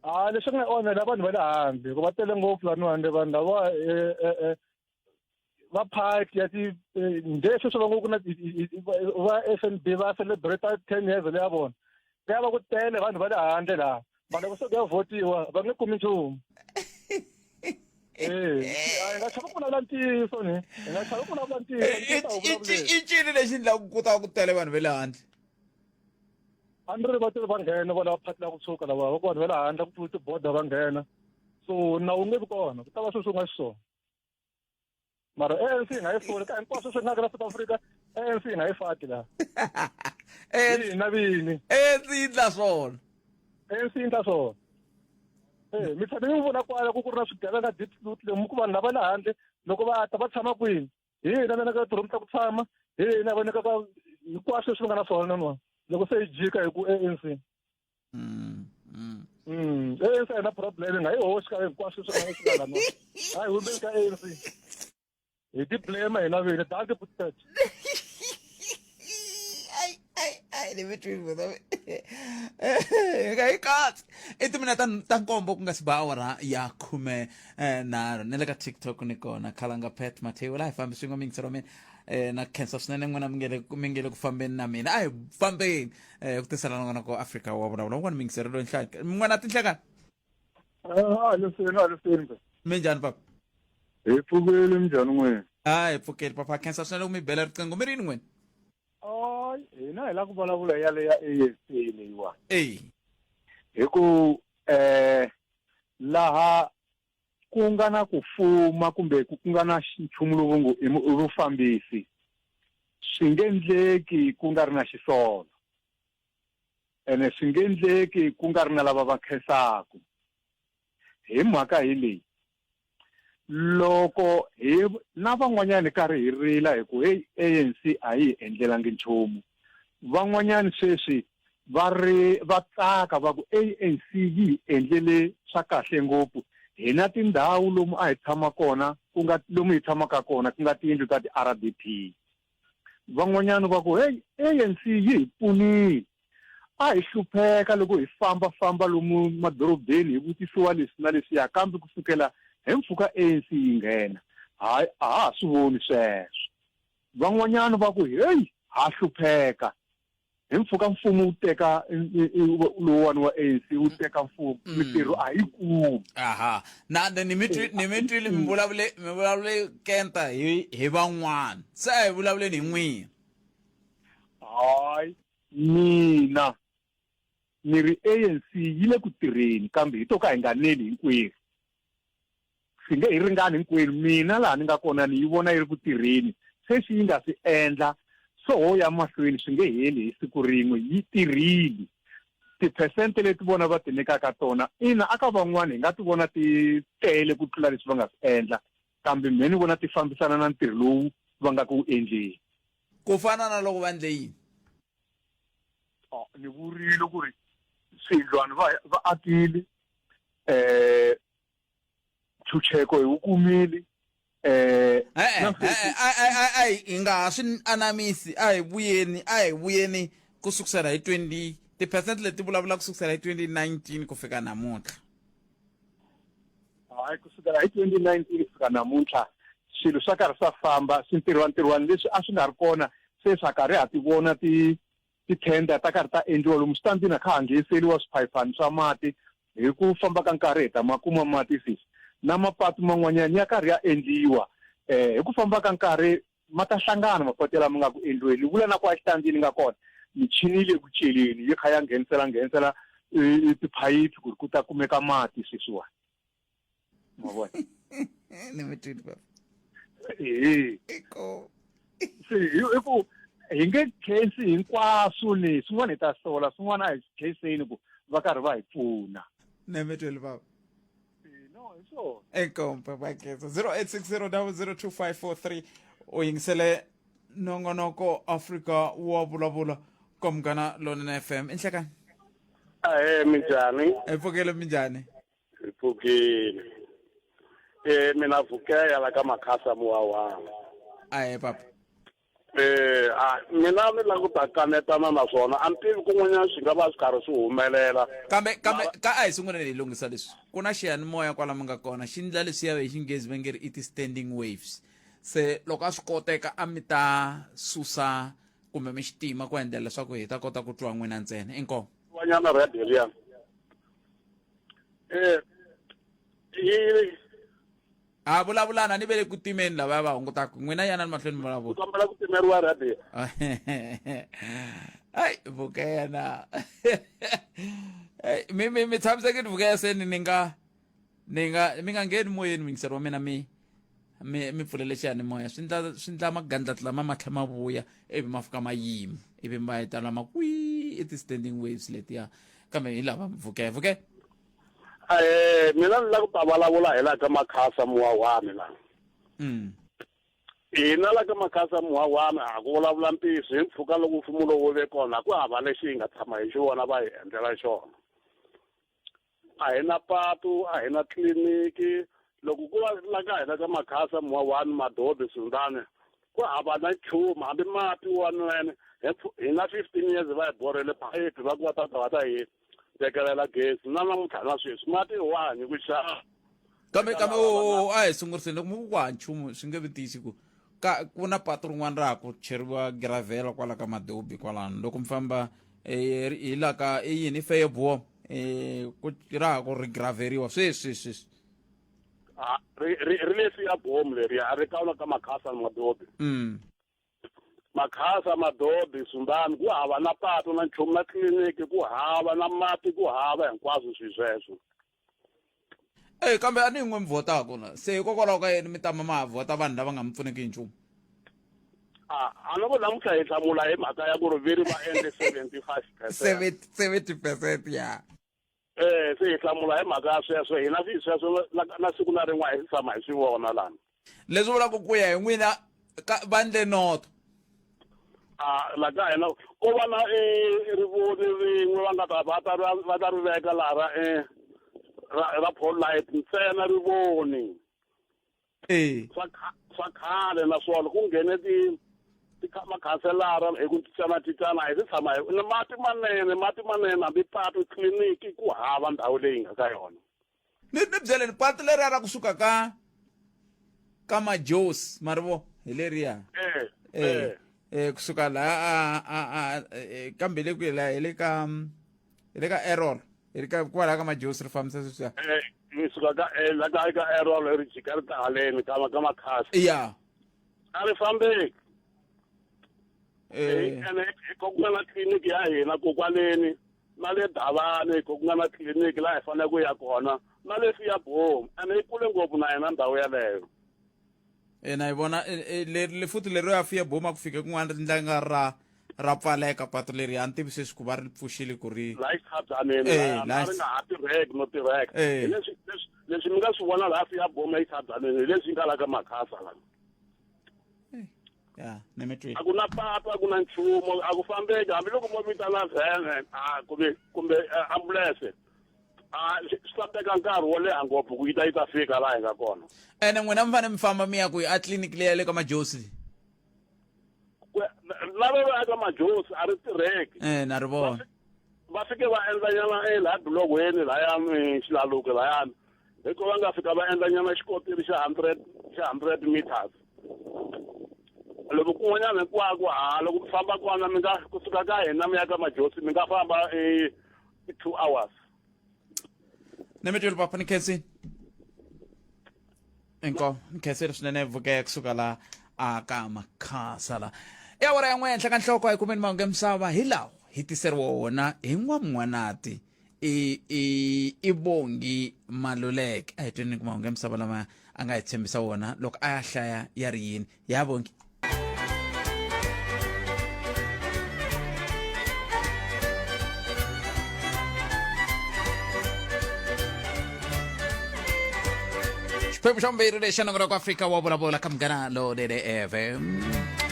A leswi nga onhela vanhu va le handle hikuva va tele ngopfu laniwa handle vanhu lava va party ya ti nde sweswi va ngo ku na va FNB va celebrate 10 years leya vona ku ya va ku tele vanhu va le handle laha mara loko se ku ya votiwa va nge kumi nchumu. Eh, hi nga chavi ku vulavula ntiyiso ni hi nga chavi ku vulavula ntiyiso. I ncini lexi endlaka ku ta ku tele vanhu va le handle? A ni ri va tele va nghena va lava phati la ku tshuka lava va ku vanhu va le handle ku pfula tiboda va nghena so nawu wu nge vi kona ku ta va sweswi u nga xiswona mara ANC yi nga yi soli ka hinkwaswo swi nga ka la South Africa ANC yi nga yi faki laha. Hina vini. ANC yi ndla swona. ANC yi ndla swona. Eh mi tshame mi vona kwala ku ku ri na swigevenga deep loot le mi ku vanhu lava le handle loko va ta va tshama kwini hi hina va nyika tiromu ta ku tshama hi hina va nyikaka hinkwaswo leswi va nga na swona nan'wana loko se yi jika hi ku ANC. ANC a yi na problem nga yi hoxi ka hinkwaswo swi nga swi nga lana a hi humeli ka ANC hi ti blame hina vini dankie Buttet. Ai, ni mi twi hi nga yi katsi i timinete ta nkombo ku nga si ba awara ya khume nharhu ni le ka TikTok ni kona khalanga Pat Mathiwa laha hi fambi swin'we miyingiselo mina na khensa swinene n'wina mi nge mi nge le ku fambeni na mina a hi fambeni ku tisela nongonoko Afrika wa vulavula un'wana miyingiselo loyi nhlaya n'wana tinhlekani. A lesweni a lesweni. Minjhani papa? Hi pfukile minjhani n'wina? A hi pfukile papa khensa swinene ku mi bela riqingho mi ri yini n'wina? Hayi hina hi lava ku vulavula ya le ya ANC leyiwani. Eyi. Hi ku laha ku nga na ku fuma kumbe ku nga na nchumu lowu ngo i vufambisi swi nge ndleki ku nga ri na xisolo ene swi nge ndleki ku nga ri na lava va khensaku hi mhaka hi leyi. Loko hi na van'wanyana hi karhi hi rila hi ku heyi ANC a yi hi endlelangi nchumu, van'wanyana sweswi va ri va tsaka va ku ANC yi hi endlele swa kahle ngopfu. Hi na tindhawu lomu a hi tshama kona ku nga lomu hi tshamaka kona ku nga tiyindlu ta ti-R_D_P. Van'wanyana va ku heyi ANC yi hi pfunile. A hi hlupheka loko hi famba-famba lomu madorobeni hi vutisiwa leswi na leswiya, kambe ku sukela hi mpfhuka ANC yi nghena, hayi, a ha ha swi voni sweswo. Van'wanyana va ku, Heyi, ha hlupheka. Hi mpfhuka mfumo wu teka lowuwani wa ANC wu teka mfumo, mintirho a hi yi kumi. Aha. Na ni mi twi ni mi twile mi vulavule mi vulavule kenta hi hi van'wana. Se a hi vulavuleni hi n'wina. Hayi, mina ni ri ANC yi le ku tirheni kambe hi to ka hi nga neli hinkwerhu. Swi nge hi ringani hinkwenu. Mina laha ni nga kona ni yi vona yi ri ku tirheni. Sweswi yi nga swi endla swo ho ya mahlweni swi nge heli hi siku rin'we. Yi tirhile. Tiphesente leti vona va ti nyikaka tona, ina aka van'wana hi nga ti vona ti tele ku tlula leswi va nga swi endla, kambe mehe ni vona ti fambisana na ntirho lowu va nga ku wu endleni. Ku fana na loko va endle yini? Oh, ni vurile ku ri swiyindlwana va va akile ntshunxeko hi wu kumile E-e, e-e, a a a hi nga ha swi anamisi a hi vuyeni a hi vuyeni ku sukusela hi 20 tiphesente leti vulavula ku sukusela hi 2019 ku fika namuntlha. Hayi kusukela hi 2019 ku fika namuntlha swilo swa karhi swa famba swintirhwantirhwani leswi a swi nga ri kona se swa karhi ha ti vona ti ti-tender ta karhi ta endliwa lomu switandini a kha ha ngheniseriwa swiphayiphani swa mati hi ku famba ka nkarhi hi ta ma kuma mati sweswi na mapatu man'wanyana ya karhi ya endliwa um hi ku famba ka nkarhi ma ta hlangana mapatu lama nga ku endliweni ni vula na ku exitandini nga kona michini yi le ku celeni yi kha ya nghenisela nghenisela tiphayiphi ku ri ku ta kumeka mati sweswiwani ma vona ni mi twile baba ehe se hi ku hi nge khensi hinkwaswo ni swin'wana hi ta sola swin'wana a hi khenseni ku va karhi va hi pfuna ni mi twile baba no hi swona inkomu baba khensa 0860 002543 u yingisele nongonoko Afrika wa vulavula ka Munghana Lonene FM i nhlekani Ahee minjhani? Hi pfukile minjhani? Hi pfukile. Eh mina Vukeya la ka Makhasa Muwawana. Ahee papa. Eh a mina ni lava ku ta kanetana na swona a ni tivi kun'wanyana swi nga va swi karhi swi humelela. Kambe kambe ka a hi sunguleni hi lunghisa leswi. Ku na xiyanimoya kwala mi nga kona xi ndla leswiya hi Xinghezi va nge ri i ti-standing waves. Se loko a swi koteka a mi ta susa kumbe mi xi tima ku endlela leswaku hi ta kota ku twa n'wina ntsena. Inkomu. Wanyana radio liya. Eh yi a vulavulana ni ve le ku timeni lavaya va hungutaka n'wina yanani mahlweni mi vulavula kombela ku timeriwa radio ai vukeya na mi mi mi tshamisekile vukeya se ni nga ni nga mi nga ngheni moyeni muyingiseri wa mina mi mi mi pfulele xiyanimoya swi ndla swi ndla magandlati lama ma tlhela ma vuya ivi ma fika ma yima ivi ma heta lama kwi i ti-standing waves letiya kambe hi lava vuke vuke Eh mina ni la ku ta vulavula hi la ka Makhasa Muwahwani la. Hina la ka Makhasa Muwahwani ha ku vulavula ntiyiso hi mpfhuka loko mfumo lowu wu ve kona ku hava lexi hi nga tshama hi xi vona va hi endlela xona. A hi na patu, a hi na tliliniki loko ku va la ka hina ka Makhasa Muwahwani Madobi Sundane ku hava na nchumu hambi mati wa nwene hi na 15 years va hi borhele phayiphi va ku va ta ta va ta hi tekelela gezi na namuntlha na sweswi mati wa hanyi ku xava kambe kambe o a hi sunguriseni loko mi ku ku ha nchumu swi nge vi tiyisi ku ka ku na patu rin'wana ra ha ku cheriwa giravhela kwala ka madobi kwalano loko mi famba eh, hi la ka i yini i feyeboom um ku ra ha ku ri giravheriwa sweswi sweswi Ah, ri ri ri le siya bomu leriya a ri kawula ka makhasa na madobi Makhasa madobi sundani ku hava na patu na nchumu na tliliniki ku hava na mati ku hava hinkwaswo swi sweswo e kambe a ni yin'we mi vhotaka na se hikokwalaho ka yini mi tama ma ha vhota vanhu lava nga mi pfuneki hi nchumu a a ni ku namuntlha hi hlamula hi mhaka ya ku ri veri va endle 75 percent 70 percent ya. Eh se hi hlamula hi mhaka ya sweswo hina swi sweswo na siku na rin'we a hi tshama hi swi vona lani. Leswi vulaka ku ya hi n'wina va ndle noto. A la ka hina ko va na e rivoni rin'we va nga ta va ta va ta ri veka laha ra e ra pole light ntsena rivoni. Eh. Swa swa khale naswona ku nghene ti makhanselara hi ku cincana cincana a hi se tshama hi mati manene mati manene hambi patu tliliniki ku hava ndhawu leyi nga ka yona ni ni byeleni patu leriya ra kusuka ka ka majosi marivo hi leriya eh eh eh kusuka laha a a a eh, kambe le kwihi laha hi le ka hi le ka error hi le ka kwalaha ka majosi ri fambisa sweswiya eh ni suka ka eh la ka ka error ri jika ri ta haleni ka ka makhasi ya a ri fambeki eh ene ko ku nga na tliliniki ya hina kokwaleni na le Davani ko ku nga na tliliniki laha hi fanele ku ya kona na le Fiyabomu ene yi kule ngopfu na yena ndhawu yeleyo e na yi vona leri futhi lero ya Fiyabomu a ku fike kun'wana ri ndla nga ra ra pfaleka patu leri a ni tivi sweswi ku va ri pfuxile ku ri laha xitshabyaneni laha ri nga ha tirheki no tirheka hi leswi leswi leswi mi nga swi vona laha Fiyabomu exitshabyaneni hi leswi nga la ka Makhasa lana ya ni mi twile a ku na patu a ku na nchumu a ku fambeki hambiloko mo vitana vhene a kumbe kumbe ambulense a swi ta teka nkarhi wo leha ngopfu ku yi ta yi ta fika laha hi nga kona ene n'wina mi fanele mi famba mi ya kwihi a tliliniki leya le ka majosi lava va ya ka majosi a ri tirheki e na ri vona va fike va endla nyana e laha bulogweni lahayani xilaluke lahayani hikuva va nga fika va endla nyana xikotiri xa 100 xa 100 meters loko kun'wanyana hinkwako ha loko mi famba kona mi nga kusuka ka hina mi ya ka majosi mi nga famba i 2 hours ni mi twile papa ni khensini inkomu ni khensile swinene vuke kusuka la a ka makhasa la i awara ya n'we henhla ka nhloko hi kumeni mahungu ya misava hi lawa hi tiseriwa wona hi n'wamun'wanati i i i bongi maluleke a hi tweni ku mahungu ya misava lama a nga hi tshembisa wona loko a ya hlaya ya ri yini ya bongi xiphemu xa vumbirhi lexi xa nongonoko afrika wa vulavula ka munghana lonene fm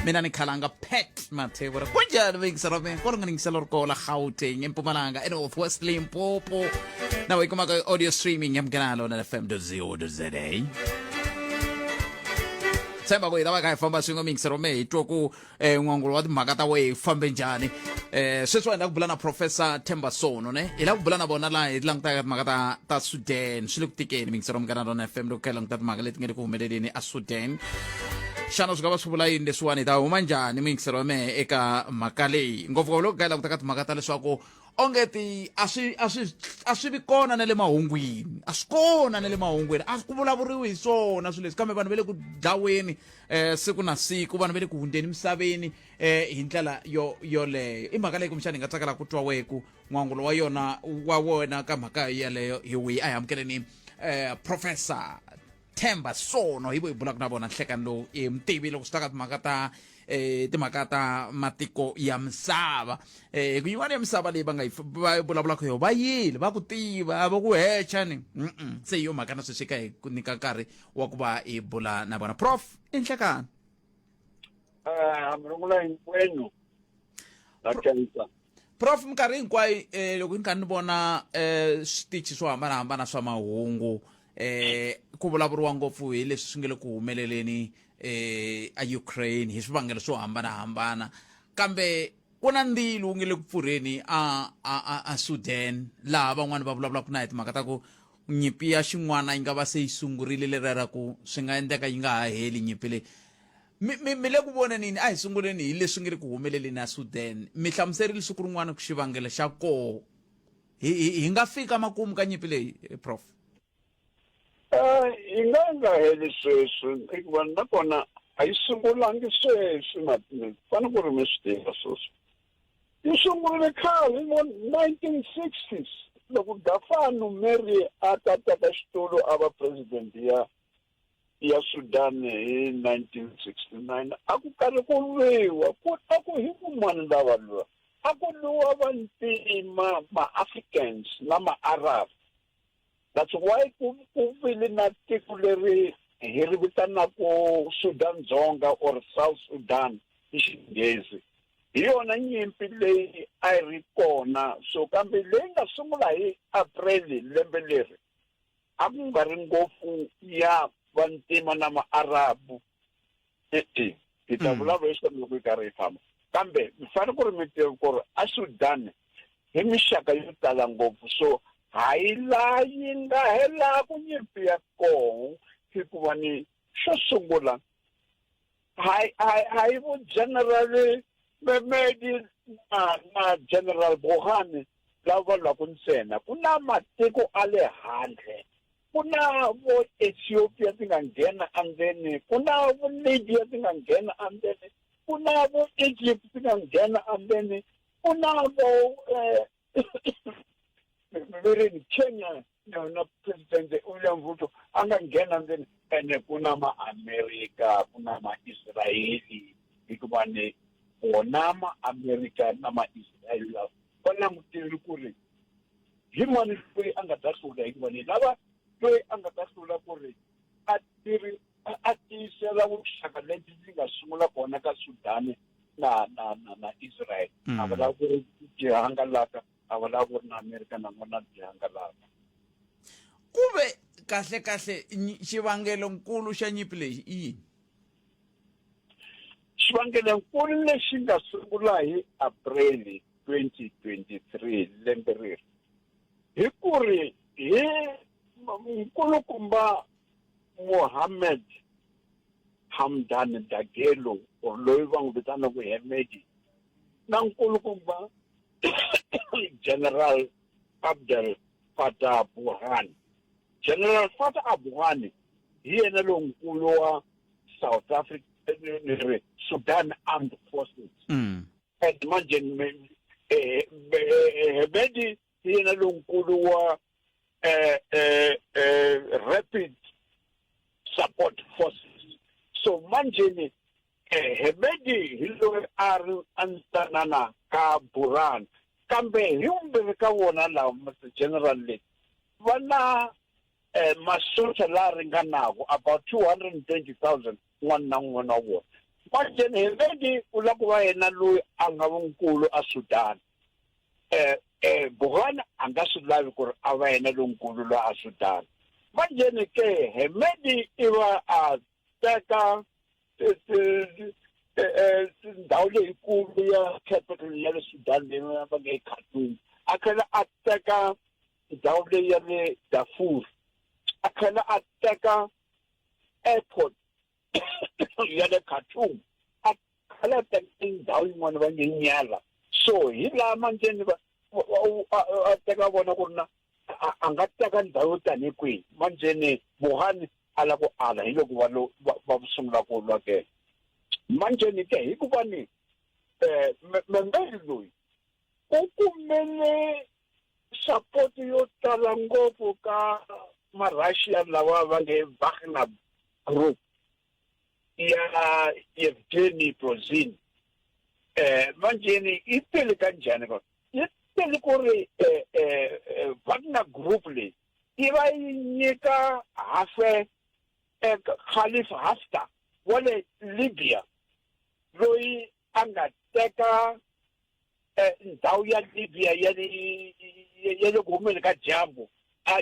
mina ni khalanga pat mathebula kunjani vayingisela mina kwalo nga ningisela ri kola gauteng empumalanga enorth west limpopo na yi kumaka audio streaming ya munghana lonene fm co za tshemba ku hi ta va kha hi famba swin'we miyingiselo me hi twa ku um n'wangulo wa timhaka ta wehe fambe njhani um sweswi hi lava ku bula na professor Themba Sono ne hi lava ku bula na vona laha hi langutaka timhaka ta ta Sudan swi le ku tikeni miyingiselo munghana rona FM loko kha hi languta timhaka leti nga le ku humeleleni a Sudan xana swi nga va swi vula yini leswiwani hi ta huma njhani miyingiselo ya mehe eka mhaka leyi ngopfungopfu loko kha hi languta ka timhaka ta leswaku onge ti a swi a swi a swi vi kona na le mahungwini a swi kona na le mahungwini a ku vulavuriwi hi swona swilo leswi kambe vanhu va le ku dlaweni um siku na siku vanhu va le ku hundzeni misaveni um hi ndlela yo yoleyo i mhaka leyi kumbexana hi nga tsakela ku twa weku n'wangulo wa yona wa wena ka mhaka yeleyo hi wihi a hi amukeleni um professor Themba Sono hi vo hi bulaka na vona nhlekani lowu i mutivi loko swi ta ka timhaka ta eh timhaka ta matiko ya misava eh ku yin'wana ya misava leyi va nga yi va vulavulaka yo va yile va ku tiva va ku hecha ni mm se hi yo mhaka na sweswi ka hi ku nyika nkarhi wa ku va hi bula na vona prof i nhlekani Hamrungula hinkwenu ra khensa prof minkarhi hinkwayo eh, loko ni kha ni vona eh, switichi swo hambanahambana swa mahungu eh, ku vulavuriwa ngopfu hi leswi swi nga le ku humeleleni eh, a Ukraine hi swivangelo swo hambanahambana kambe ku na ndzilo wu nge le ku pfurheni a a a, a Sudan laha van'wani va vulavulaka na hi timhaka ta ku nyimpi ya xin'wana yi nga va se yi sungurile leriya ra ku swi nga endleka yi nga ha heli nyimpi leyi mi mi mi le ku voneni a hi sunguleni hi leswi nge le ku humeleleni a Sudan mi hlamuserile siku rin'wana ku xivangelo xa koho hi hi hi nga fika makumu ka nyimpi leyi eh, prof Eh, yi nga nga heli sweswi hikuva nakona a yi sungulangi sweswi fanele ku ri mi swi tiva sweswi yi sungurile khale hi vo 1960s loko Gafano Mary a ta teka xitulu a va president ya ya Sudan hi 1969 a ku karhi ku lwiwa ku a ku hi vumani lava lwa A ku lwiwa vantima, ma-Africans na ma-Arab. That's why ku ku vile na tiko leri hi ri vitanaku Sudan Dzonga or South Sudan hi Xinghezi. Hi yona nyimpi leyi a yi ri kona so kambe leyi nga sungula hi April lembe leri a ku nga ri ngopfu ya vantima na maarabu e-e hi ta vulavula hi swona loko hi karhi hi famba kambe mi fanele ku ri mi tiva ku ri a Sudan hi mixaka yo tala ngopfu so hayi laha yi nga helaku nyimpi ya koho hikuva ni xo sungula hayi hayi hayi vo general Memedi na na general Bohane lava va lwaku ntsena ku na matiko a le handle ku na vo Ethiopia ti nga nghena endzeni ku na vo Libya ti nga nghena endzeni ku na vo Egypt ti nga nghena endzeni ku na vo eh, verini Kenya na president William Ruto a nga nghena ndzeni ene ku na ma-Amerika ku na ma-Israeli hikuva ni wona ma-Amerika na ma-Israeli lawa va langutele ku ri hi mani loyi a nga ta hlula hikuva ni lava loyi a nga ta hlula ku ri a tiri a tiyisela vuxaka lebyi byi nga sungula kona ka Sudan na na na na Israel a va lava ku ri byi hangalaka a va lava ku ri na Amerika na vona byi hangalaka ku ve kahle kahle xivangelo nkulu xa nyimpi leyi i yini xivangelonkulu lexi nga sungula hi April 2023 lembe reri hi ku ri hi nkulukumba Mohammed Hamdan Dagelo or loyi va n'wi vitanaka Hemedi na nkulukumba General Abdel Fattah Burhan General Fattah Burhan hi yena lonkulu wa South Africa ni ri Sudan Armed Forces and manje Hemedi hi yena lonkulu wa eh, eh, eh, Rapid Support Forces so manjeni eh, Hemedi hi loyi a ri a ntsanana ka Burhan kambe hi vumbirhi ka vona lava Mr General leyi va na eh, masocha la ringanaka about 220,000 un'wana na un'wana wa vona manjeni Hemedi u lava ku va yena loyi a nga nkulu a Sudan eh eh Burhan a nga swi lavi ku ri a va yena lonkulu loyi a Sudan manjeni ke Hemedi i va a teka ndhawu leyikulu ya capital ya le Sudan leyi va nge Khartoum a tlhela a teka ndhawu leyi ya le Darfur a tlhela a teka airport ya le Khartoum a tlhela a teka ndhawu yin'wana va nge Nyala so hi laha manjeni va a teka vona ku ri na a nga teka ndhawu yo tanihi kwihi manjeni Burhan a la ku ala hi loko va lo va sungula ku lwa ke manjeni ke hikuva ni um Memeli loyi u kumele support yo tala ngopfu ka ma-Russia lawa va nge Wagner Group ya Yevgeny Prigozhin eh manjeni i tele kanjhani kona yi tele ku ri eh, eh, eh, Wagner Group leyi yi va yi nyika hafe eh, Khalifa Haftar wa le Libya loyi a nga teka eh, ndhawu ya Libya ya le ya le ku humeni ka dyambu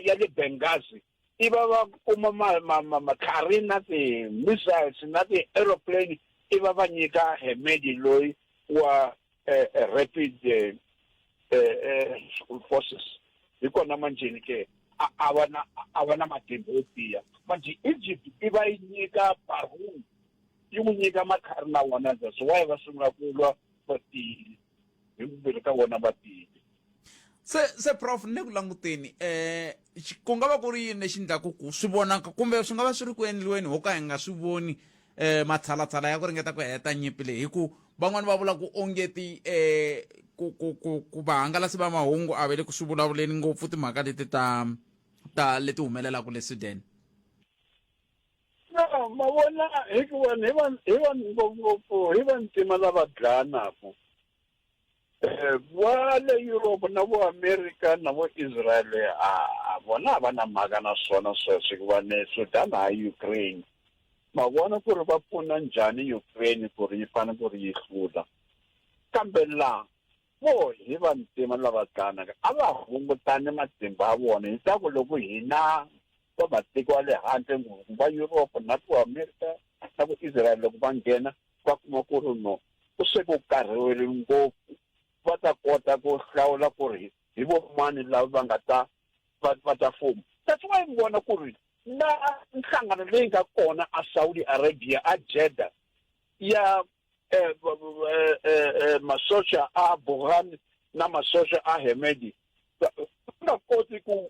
ya le Benghazi i va va kuma matlhari na ti-missiles na ti-aeroplane i va va nyika Hemedi loyi wa eh, eh, rapid eh, eh, forces hi kona manjheni ke a va na a va na matimba yo tiya manje Egypt i va yi nyika Baroun yi n'wi nyika matlhari na wona that's why va sungula ku lwa va tiyile hi vumbirhi ka vona va tiyile se se prof ni ku languteni eh ku nga va ku ri yini lexi endlaku ku swi vonaka kumbe swi nga va swi ri ku endliweni ho ka hi nga swi voni eh matshalatshala ya ku ringeta ku heta nyimpi leyi hi ku van'wani va vula ku ongeti eh ku ku ku ku vahangalasi va mahungu a va le ku swi vulavuleni ngopfu timhaka leti ta ta leti humelelaka le Sudan No, ma vona hikuva hi va hi va ngopfungopfu hi vantima lava dlayanaku. Va le Europe na vo America na vo Israel a vona a va na mhaka na swona sweswo hikuva ni Sudan hayi Ukraine. Ma vona ku ri va pfuna njhani Ukraine ku ri yi fanele ku ri yi hlula. Kambe la vo hi vantima lava tlanaka a va hungutani matimba ya vona hi ta ku loko hina va matiko ya le handle ngopfu va Europe na ku America na ku Israel loko va nghena va kuma ku ri no ku se ku karhiwile ngopfu va ta kota ku hlawula ku ri hi vo mani lava va nga ta va ta fuma. That's why mi vona ku ri na nhlangano leyi nga kona a Saudi Arabia a Jeddah ya masocha a Burhan na masocha a Hemedi va nga koti ku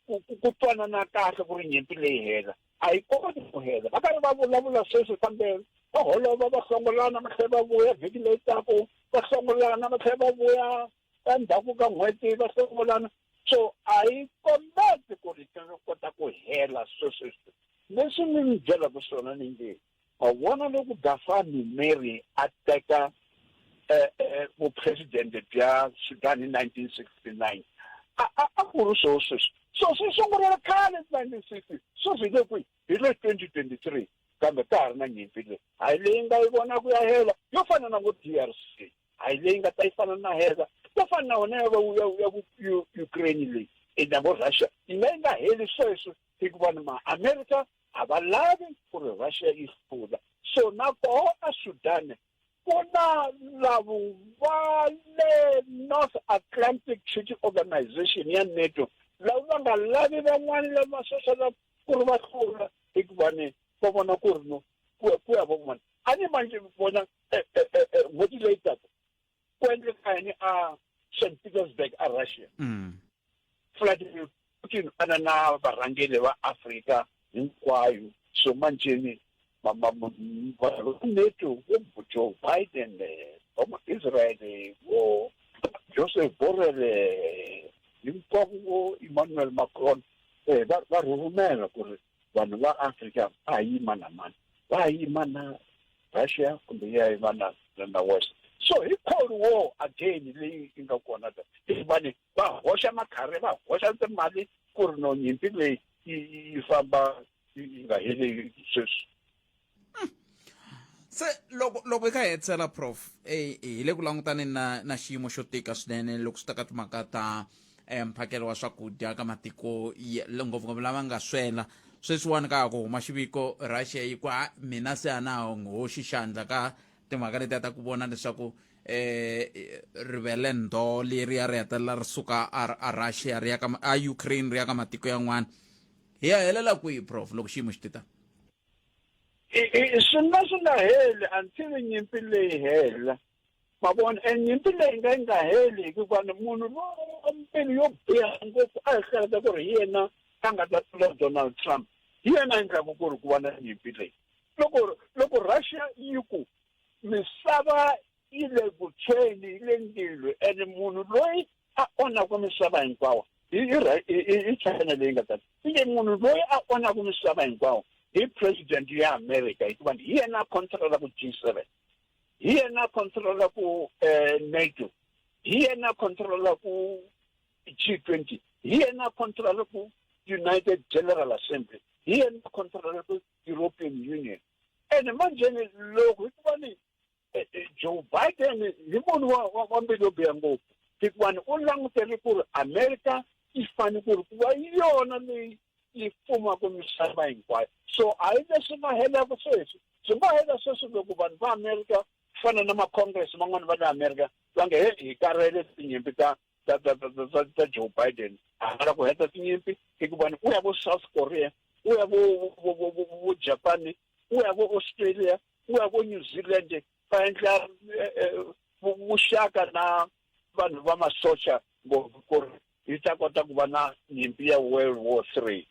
ku twanana kahle ku ri nyimpi leyi hela a yi koti ku hela. Va karhi va vulavula sweswi kambe va holova va hlongolana va tlhela va vuya vhiki leyi taku va hlongolana va tlhela va vuya endzhaku ka n'hweti va hlongolana. So a yi kombeti ku ri kota ku hela sweswi. Leswi ni mi byelaka swona ni nge ma vona loko Gaafar Nimeiry a teka vupresidente bya Sudan hi 1969 a ku ri swo sweswi. So swi sungurile khale 1960, sweswi hi le kwihi? Hi le 2023, kambe ka ha ri na nyimpi leyi. Hayi leyi nga yi vonaka ya hela, yo fana na vo DRC, hayi leyi nga ta yi fana na hela, yo fana na yona ya ya vo Ukraine leyi na vo Russia, yi nga yi nga heli sweswi hikuva ni ma-America a va lavi ku ri Russia yi hlula. So na koho a Sudan ku na lavo va le North Atlantic Treaty Organization ya NATO lava va nga lavi van'wani lava masocha lava ku ri va hlula hikuva ni va vona ku ri no ku ya van'wana. A ni manje vona n'hweti leyi taka ku endleka yini a Saint Petersburg a Russia. Vladimir Putin a na na varhangeri va Afrika hinkwayo. So manjeni vanhu va NATO vo Joe Biden, va mu Israel vo Joseph Borrell, hinkwavo vo Emmanuel Macron, va rhurhumela ku ri vanhu va Afrika va yima na mani, va yima na Russia kumbe ya yima na West. So hi Cold War again leyi yi nga kona la, hikuva ni va hoxa makhari, va hoxa timali ku ri no nyimpi leyi yi famba yi nga heli sweswi. Se loko hi kha hi hetisela prof, hi le ku langutaneni na xiyimo xo tika swinene loko swi ta ka timhaka ta mphakelo wa swakudya ka matiko ngopfungopfu lama nga swela. Sweswiwani ka ha ku huma xiviko Russia yi ku ha mina se a na ha hoxi xandla ka timhaka letiya ta ku vona leswaku rivele ndo leriya ri hetelela ri suka a Russia ri ya ka a Ukraine ri ya ka matiko yan'wana. Hi ya helela kwihi prof loko xiyimo xi tita? Swi nga swi nga heli until nyimpi leyi hela. Ma vona, e nyimpi leyi nga yi nga heli hikuva ni munhu loyi mbilu yo biha ngopfu a hi hleketa ku ri hi yena a nga ta tlula Donald Trump, hi yena a endlaka ku ri ku va na nyimpi leyi. Loko Russia yi ku misava yi le ku tshweni, yi le ndzilweni, ene munhu loyi a onhaka misava hinkwawo hi China leyi nga ta inge munhu loyi a onhaka misava hinkwawo hi president ya America, hikuva hi yena a controlaka G7, hi yena a controlaka NATO, hi yena a controlaka G20, hi yena a controlaka United General Assembly, hi yena a controlaka European Union. Ene manjeni loko hikuva ni Joe Biden hi munhu wa mbilu yo biha ngopfu, hikuva ni u langutele ku ri America yi fanele ku ri ku va yona leyi yi fumaka misava hinkwayo. So a hi leswi nga helaka sweswi, swi nga hela sweswi loko vanhu va America fana na ma-Congress man'wana va le America va nge he hi karhele tinyimpi ta Joe Biden, a ha lava ku heta tinyimpi hikuva ni u ya vo South Korea, u ya vo Japan, u ya vo Australia, u ya vo New Zealand, va endla vuxaka na vanhu va masocha ngopfu ku ri yi ta kota ku va na nyimpi ya World War 3.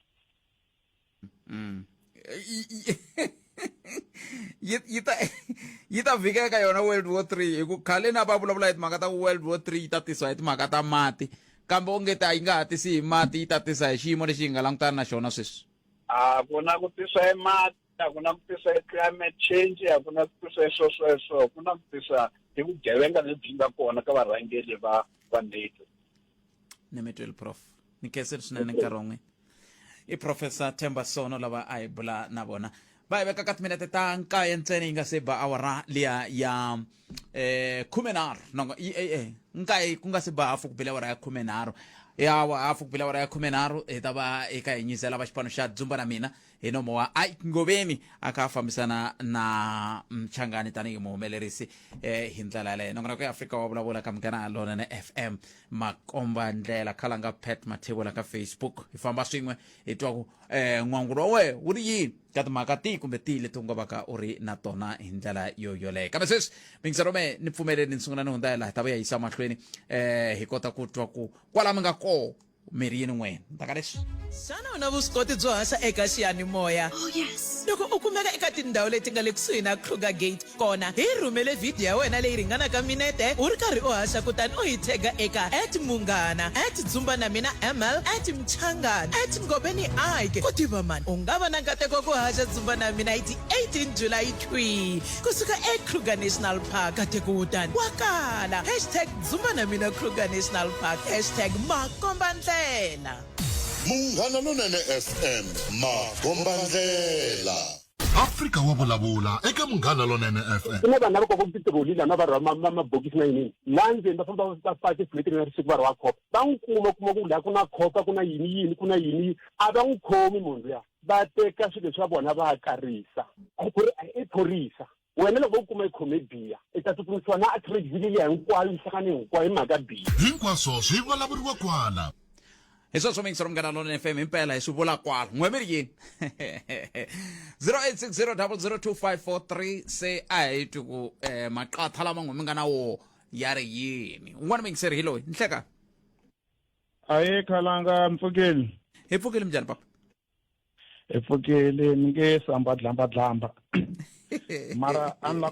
Yi ta vhikeka yona World War 3, hi ku khale na va vulavula hi timhaka ta World War 3 yi ta tisiwa hi timhaka ta mati, kambe onge ta yi nga ha tisi hi mati, yi ta tisa hi xiyimo lexi hi nga langutana na xona sweswi. A ku na ku tisa hi mati, a ku na ku tisa hi climate change, a ku na ku tisa hi swo sweswo, ku na ku tisa I vugevenga lebyi nga kona ka varhangeri va va NATO. Ni mi twile prof. Ni khensile swinene nkarhi wa n'wina. I Professor Themba Sono lava a hi bula na vona. Va hi veka ka timinete ta nkaye ntsena yi nga se ba awara liya ya eh 13 nongo eh, nkaye ku nga se ba hafu ku bile awara ya 13 ya hafu ku bile awara ya 13 hi ta va hi kha hi nyizela va xipano xa Dzumba na mina hi nomo wa Ike Ngoveni a kha a fambisana na Mchangani tanihi muhumelerisi eh, hi ndlela yaleyo. Nongonoko ya Afrika wa vulavula ka Munghana Lonene FM makomba ndlela khalanga Pat Mathebula ka Facebook hi famba swin'we hi twa ku eh, n'wangulo wa wehe wu ri yini ka timhaka tihi kumbe tihi leti u nga vaka u ri na tona hi ndlela yo yoleyo. Kambe sweswi mingisero me ni pfumeleni ni sungula ni hundza hi laha hi ta vuya yisa mahlweni eh, hi kota ku twa ku kwala mi nga koho mi ri yini n'wina ndzhaku ka leswi. Xana u na vuswikoti byo haxa eka xiyanimoya? Oh, yes. Loko u kumeka eka tindhawu leti nga le kusuhi na Kruger Gate kona, hi rhumele vhidiyo ya wena leyi ringanaka minete u ri karhi u haxa kutani u hi thega eka at Munghana, at Dzumbanamina ML, at Mchangana, at Ngobeni Ike. Ku tiva mani, u nga va na nkateko wa ku haxa Dzumba na mina hi ti 18 July thwii kusuka eKruger National Park. Nkateko wo tani wa kala! Hashtag Dzumba na mina Kruger National Park hashtag makombandlela. Munghana Lonene FM makombandlela. Afrika wa vulavula eka Munghana Lonene FM. Ku na vanhu lava kokaka titiroli lama va rhwala mabokisi na yiniyini laha ndzeni va famba va faka flat na risiku va rhwala khopa va n'wi kuma kuma ku laha ku na khopa ku na yini yini ku na yini a va n'wi khomi munhu luya va teka swilo swa vona va karisa ku ri i phorisa Wena loko vo kuma i khome biya, i ta tsutsumisiwa na Atteridgeville liya hinkwayo yi hlangane hinkwayo hi mhaka biya. Hinkwaswo swi vulavuriwa kwala. Hi sweswo mingisi ra Munghana Lonene FM himpela hi swi vula kwala. N'we mi ri yini? 0860002543 se a hi twi ku eh, maqatha lama n'we mi nga na wo ya ri yini. Un'wana muyingiseri hi loyi. Nhleka. Aye khalanga mpfukeli. Hi pfukile minjhani papa? Hi pfukile ni nge samba dlamba dlamba. Mara a ni la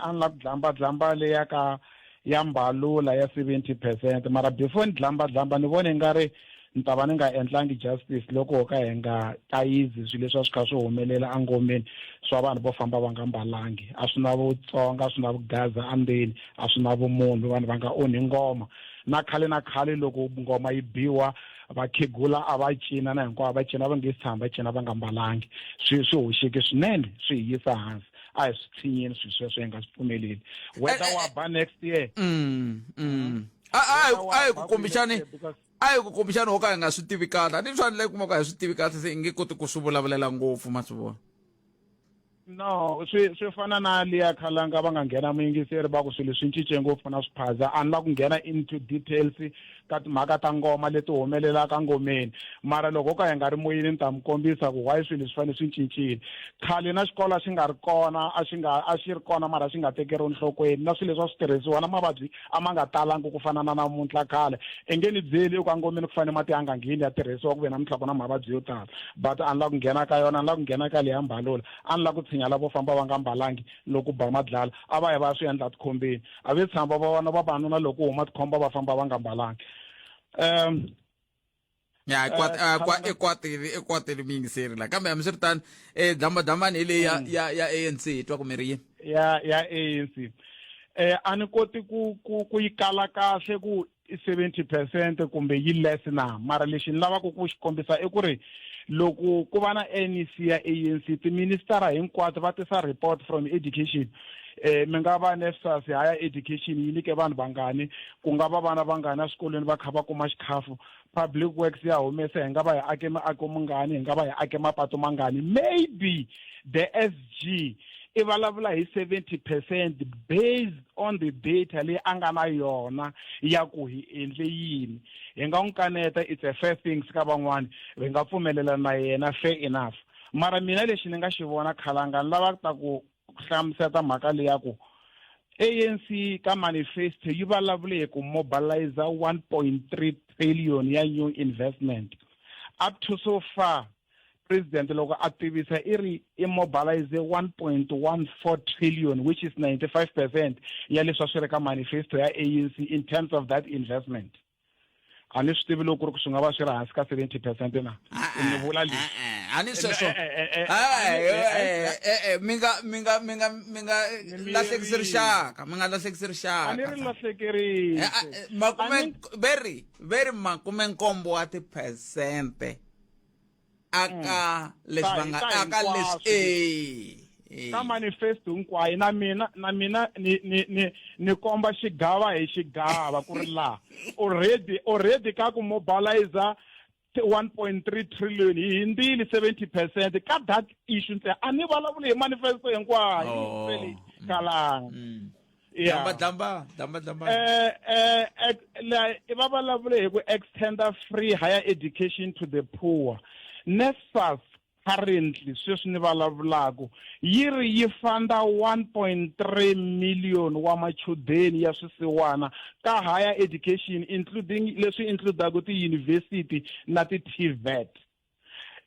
a ni la ku dlamba dlamba leya ka ya mbalula ya 70% mara before ni dlamba dlamba ni vone nga ri ni ta va ni nga endlangi justice loko ho ka hi nga kayizi swilo leswi a swi kha swi humelela engomeni swa vanhu vo famba va nga mbalangi a swi na vutsonga a swi na vugaza endzeni a swi na vumunhu vanhu va nga onhi ngoma na khale na khale loko ngoma yi biwa vakhegula a va cina na hinkwavo va cina va nge si tshama va cina va nga mbalangi swi swi hoxeke swinene swi hi yisa hansi a hi swi tshinyeni swilo sweswo hi nga swi pfumeleli whether wa ba next year A a hi ku kumbexani a hi ku kumbexani ho ka hi nga swi tivi kahle a ni swa le kuma ku a hi swi tivi kahle se hi nge koti ku swi vulavulela ngopfu ma swi vona No, swi swi fana na liya khalanga va nga nghena muyingiseri va ku swilo swi cince ngopfu na swiphaza a ni la ku nghena into details ka timhaka ta ngoma leti humelelaka ngomeni mara loko ka hi nga ri moyeni ni ta mi kombisa ku why swilo swi fanele swi cincile khale na xikolo a xi nga ri kona a xi nga a xi ri kona mara xi nga tekeriwi nhlokweni na swilo leswi a swi tirhisiwa na mavabyi a ma nga talangi ku fana na namuntlha khale i nge ni byeli i ku angomeni ku fanele mati ya nga ngheni ya tirhisiwa ku ve namuntlha ku na mavabyi yo tala but a ni la ku nghena ka yona a ni la ku nghena ka leya mbalula a ni la ku tshinya lavo famba va nga mbalangi loko ba madlala a va ya va ya swi endla tikhombeni a ve tshama va vona vavanuna loko huma tikhomba va famba va nga mbalangi um ya i kwatile i kwatile muyingiseri la kambe hambiswiritano um dlambadlambani hi leyi ya ya ANC hi twa ku mi ri yini ya ya ANC eh a ni koti ku ku ku yi kala kahle ku i 70% kumbe yi less na mara lexi ni lavaka ku xi kombisa i ku ri loko ku va na NEC ya ANC tiministara hinkwato va tisa report from education eh mi nga va NSFAS higher education yi nyike vanhu vangani ku nga va vana vangani eswikolweni va kha va kuma xikhafu public works ya humesa hi nga va hi ake miako mungani hi nga va hi ake mapato mangani maybe the SG i vulavula hi 70 percent based on the data leyi a nga na yona ya ku hi endle yini hi nga n'wi kaneta it's a fair things ka van'wani hi nga pfumelela na yena fair enough mara mina lexi ni nga xi vona khalanga ni lava ta ku hlamuseta mhaka leyi ya ku ANC ka manifesto yi vulavule hi ku mobilize 1.3 trillion ya new investment up to so far president loko a tivisa i ri i mobilize 1.14 trillion which is 95 percent ya leswi a swi ri ka manifesto ya ANC in terms of that investment. A ni swi tivi loko ku ri ku swi nga va swi ri hansi ka 70 percent na. Ni vula leswi. A ni sweswo. Mi nga mi nga mi nga mi nga lahlekisi rixaka, mi nga lahlekisi rixaka. A ni ri lahlekerisi. Makume veri veri makume nkombo wa tiphesente aka leswi va nga aka leswi eh ka manifesto hinkwayo na mina na mina ni ni ni ni komba xigava hi xigava ku ri laha already already ka ku mobilizer 1.3 trillion hi hindzile 70 percent ka that issue ntsena a ni vulavuli hi manifesto hinkwayo Oh. kalanga Yeah. Dlamba dlamba dlamba dlamba. Eh eh la va vulavule hi ku extenda free higher education to the poor. NSFAS currently sweswi ni vulavulaka yi ri yi fanda 1.3 million wa machudeni ya swisiwana ka higher education including leswi includaka ti-university na ti-TVET.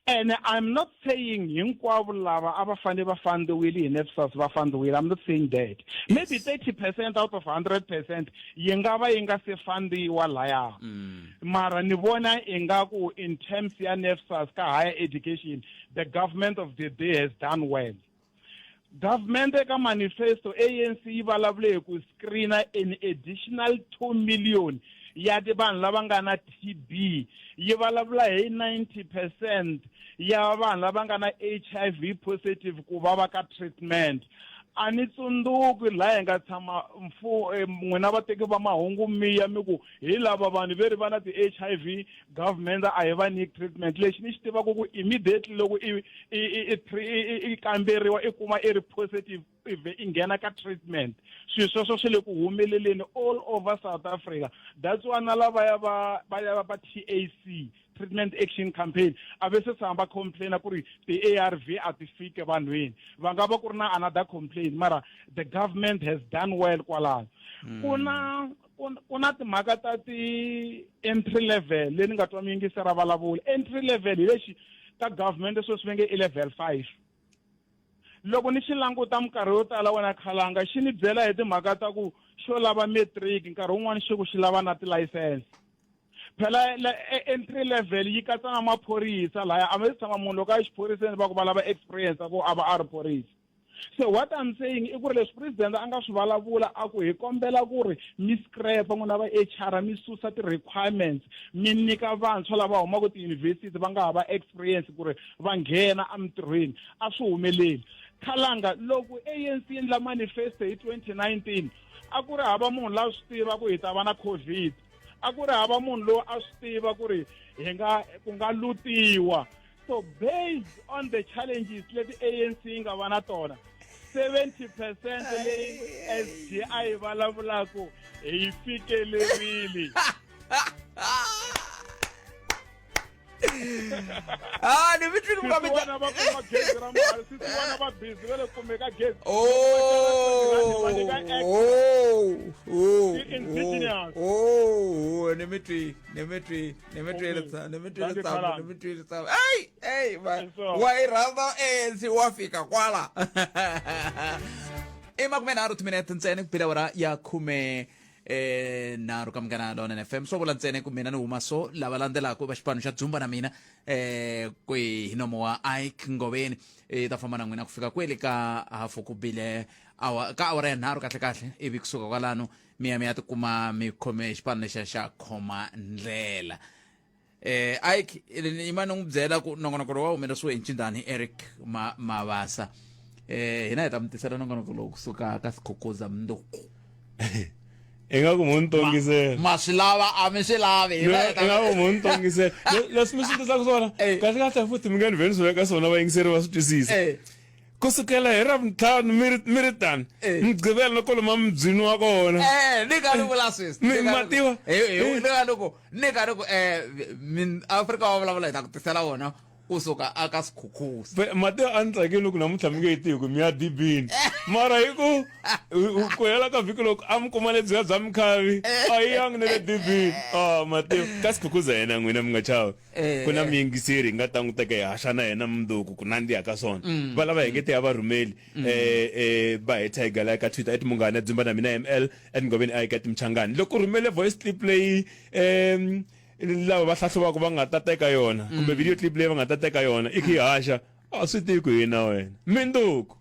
And I'm not saying hinkwavo lava a va fanele va fandiwile hi NSFAS va fandiwile. I'm not saying that. Maybe 30% out of 100% yi nga va yi nga se fandiwa laya. Mara ni vona ingaku in terms ya NSFAS ka higher education, the government of the day has done well. Government eka manifesto ANC yi vulavule hi ku screena an additional 2 million ya ti vanhu lava nga na TB yi vulavula hi 90 percent ya vanhu lava nga na HIV positive ku va va ka treatment a ni tsundzuki laha hi nga tshama mfu n'wina vateki va mahungu miya mi ku hi lava vanhu ve ri va na ti-HIV government a yi va nyiki treatment lexi ni xi tivaka ku immediately loko i i i i i kamberiwa i kuma i ri positive i vhe i nghena ka treatment swilo sweswo swi le ku humeleleni all over South Africa that's why na lavaya va va ya va TAC treatment action campaign a ve se tshama va complaina ku ri ti-ARV a ti fiki vanhwini va nga va ku ri na another complaint mara the government has done well kwalano ku na ku na timhaka ta ti-entry level leyi ni nga twa muyingiseri a vulavula entry level hi lexi ka government sweswi va nge i level 5 loko ni xi languta minkarhi yo tala wena khalanga xi ni byela hi timhaka ta ku xo lava matric nkarhi wun'wani xi ku xi lava na tilayisense phela entry level yi katsa na maphorisa laya a va se tshama munhu loko a yi xiphoriseni va ku va lava experience ku a va a ri phorisa so what I'm saying i ku ri leswi president a nga swi vulavula a ku hi kombela ku ri mi scrap n'wina va HR mi susa ti-requirements mi nyika vantshwa lava humaka tiyunivhesiti va nga hava experience ku ri va nghena emintirhweni a swi humeleli khalanga loko ANC yi endla manifesto hi 2019 a ku ri hava munhu la swi tiva ku hi ta va na covid a ku ri hava munhu loyi a swi tiva ku ri hi nga ku nga lutiwa so based on the challenges leti ANC yi nga va na tona 70 percent leyi SG a yi vulavulaku hi yi fikelerile ah ni mi twile ku va va kuma gezi ra mali swisiwana va busy va le kumeka gezi oh oh oh indigenous oh ni mi twile ni mi twile ni mi twile ni mi twile tsamu ni mi twile tsamu ey ey wa yi rhandza ANC wa fika kwala i makume nharhu timinete ntsena ku bile awara ya khume eh nharhu ka munghana lonene fm swo vula ntsena ku mina ni huma so lava landzelaka va xipano xa dzumba na mina eh kwi hi nomo wa Ike Ngoveni i ta famba na n'wina ku fika kwele ka hafu ku bile awa ka awara ya nharhu kahle kahle ivi kusuka kwalano mi ya mi ya tikuma mi khome xipano lexiya xa khoma ndlela eh Ike yima ni n'wi byela ku nongonoko lowu wa humelerisiwe hi ncindani Eric Ma Mavasa eh hina hi ta mi tisela nongonoko lowu kusuka ka Sikhukhuza mundzuku ingaku mo ni tongisela ma swi lava a mi swi lavi hina hi ta- ingaku mo ni tongisela leswi mi swi tisaka swona kahle kahle futhi mi nga ni vheni swi veka swona vayingiseri va swi twisisa ku sukela hi ravuntlhanu mi ri mi ri tani mugqivela na kwalomu mubyini wa kona eh ni ka ni vula sweswi Mi- mativa ni ka ni ku ni ka ni ku eh min Afrika wa vulavula hi ta ku tisela wona kusuka aka Sikhukhuza mativa a ni tsakeli ku namuntlha mi nge yi tivi ku mi ya dibini mara hi ku ku hela ka vhiki loko a mi kuma lebyiya bya mikhavi a yi yangi na le dibini a mativa ka Sikhukhuza yena n'wina mi nga chavi ku na muyingiseri hi nga ta n'wi teka hi haxa na yena mundzuku ku nandziha ka swona va lava hi nge te ya va rhumeli eh va hi tag la ka Twitter @munghana dzumba na mina ml @ngoveni i ka timchangani loko u rhumele voice clip leyi lava va hlahluvaka va nga ta teka yona kumbe video clip leyi va nga ta teka yona i kha yi haxa a swi tivi ku hina wena minduku.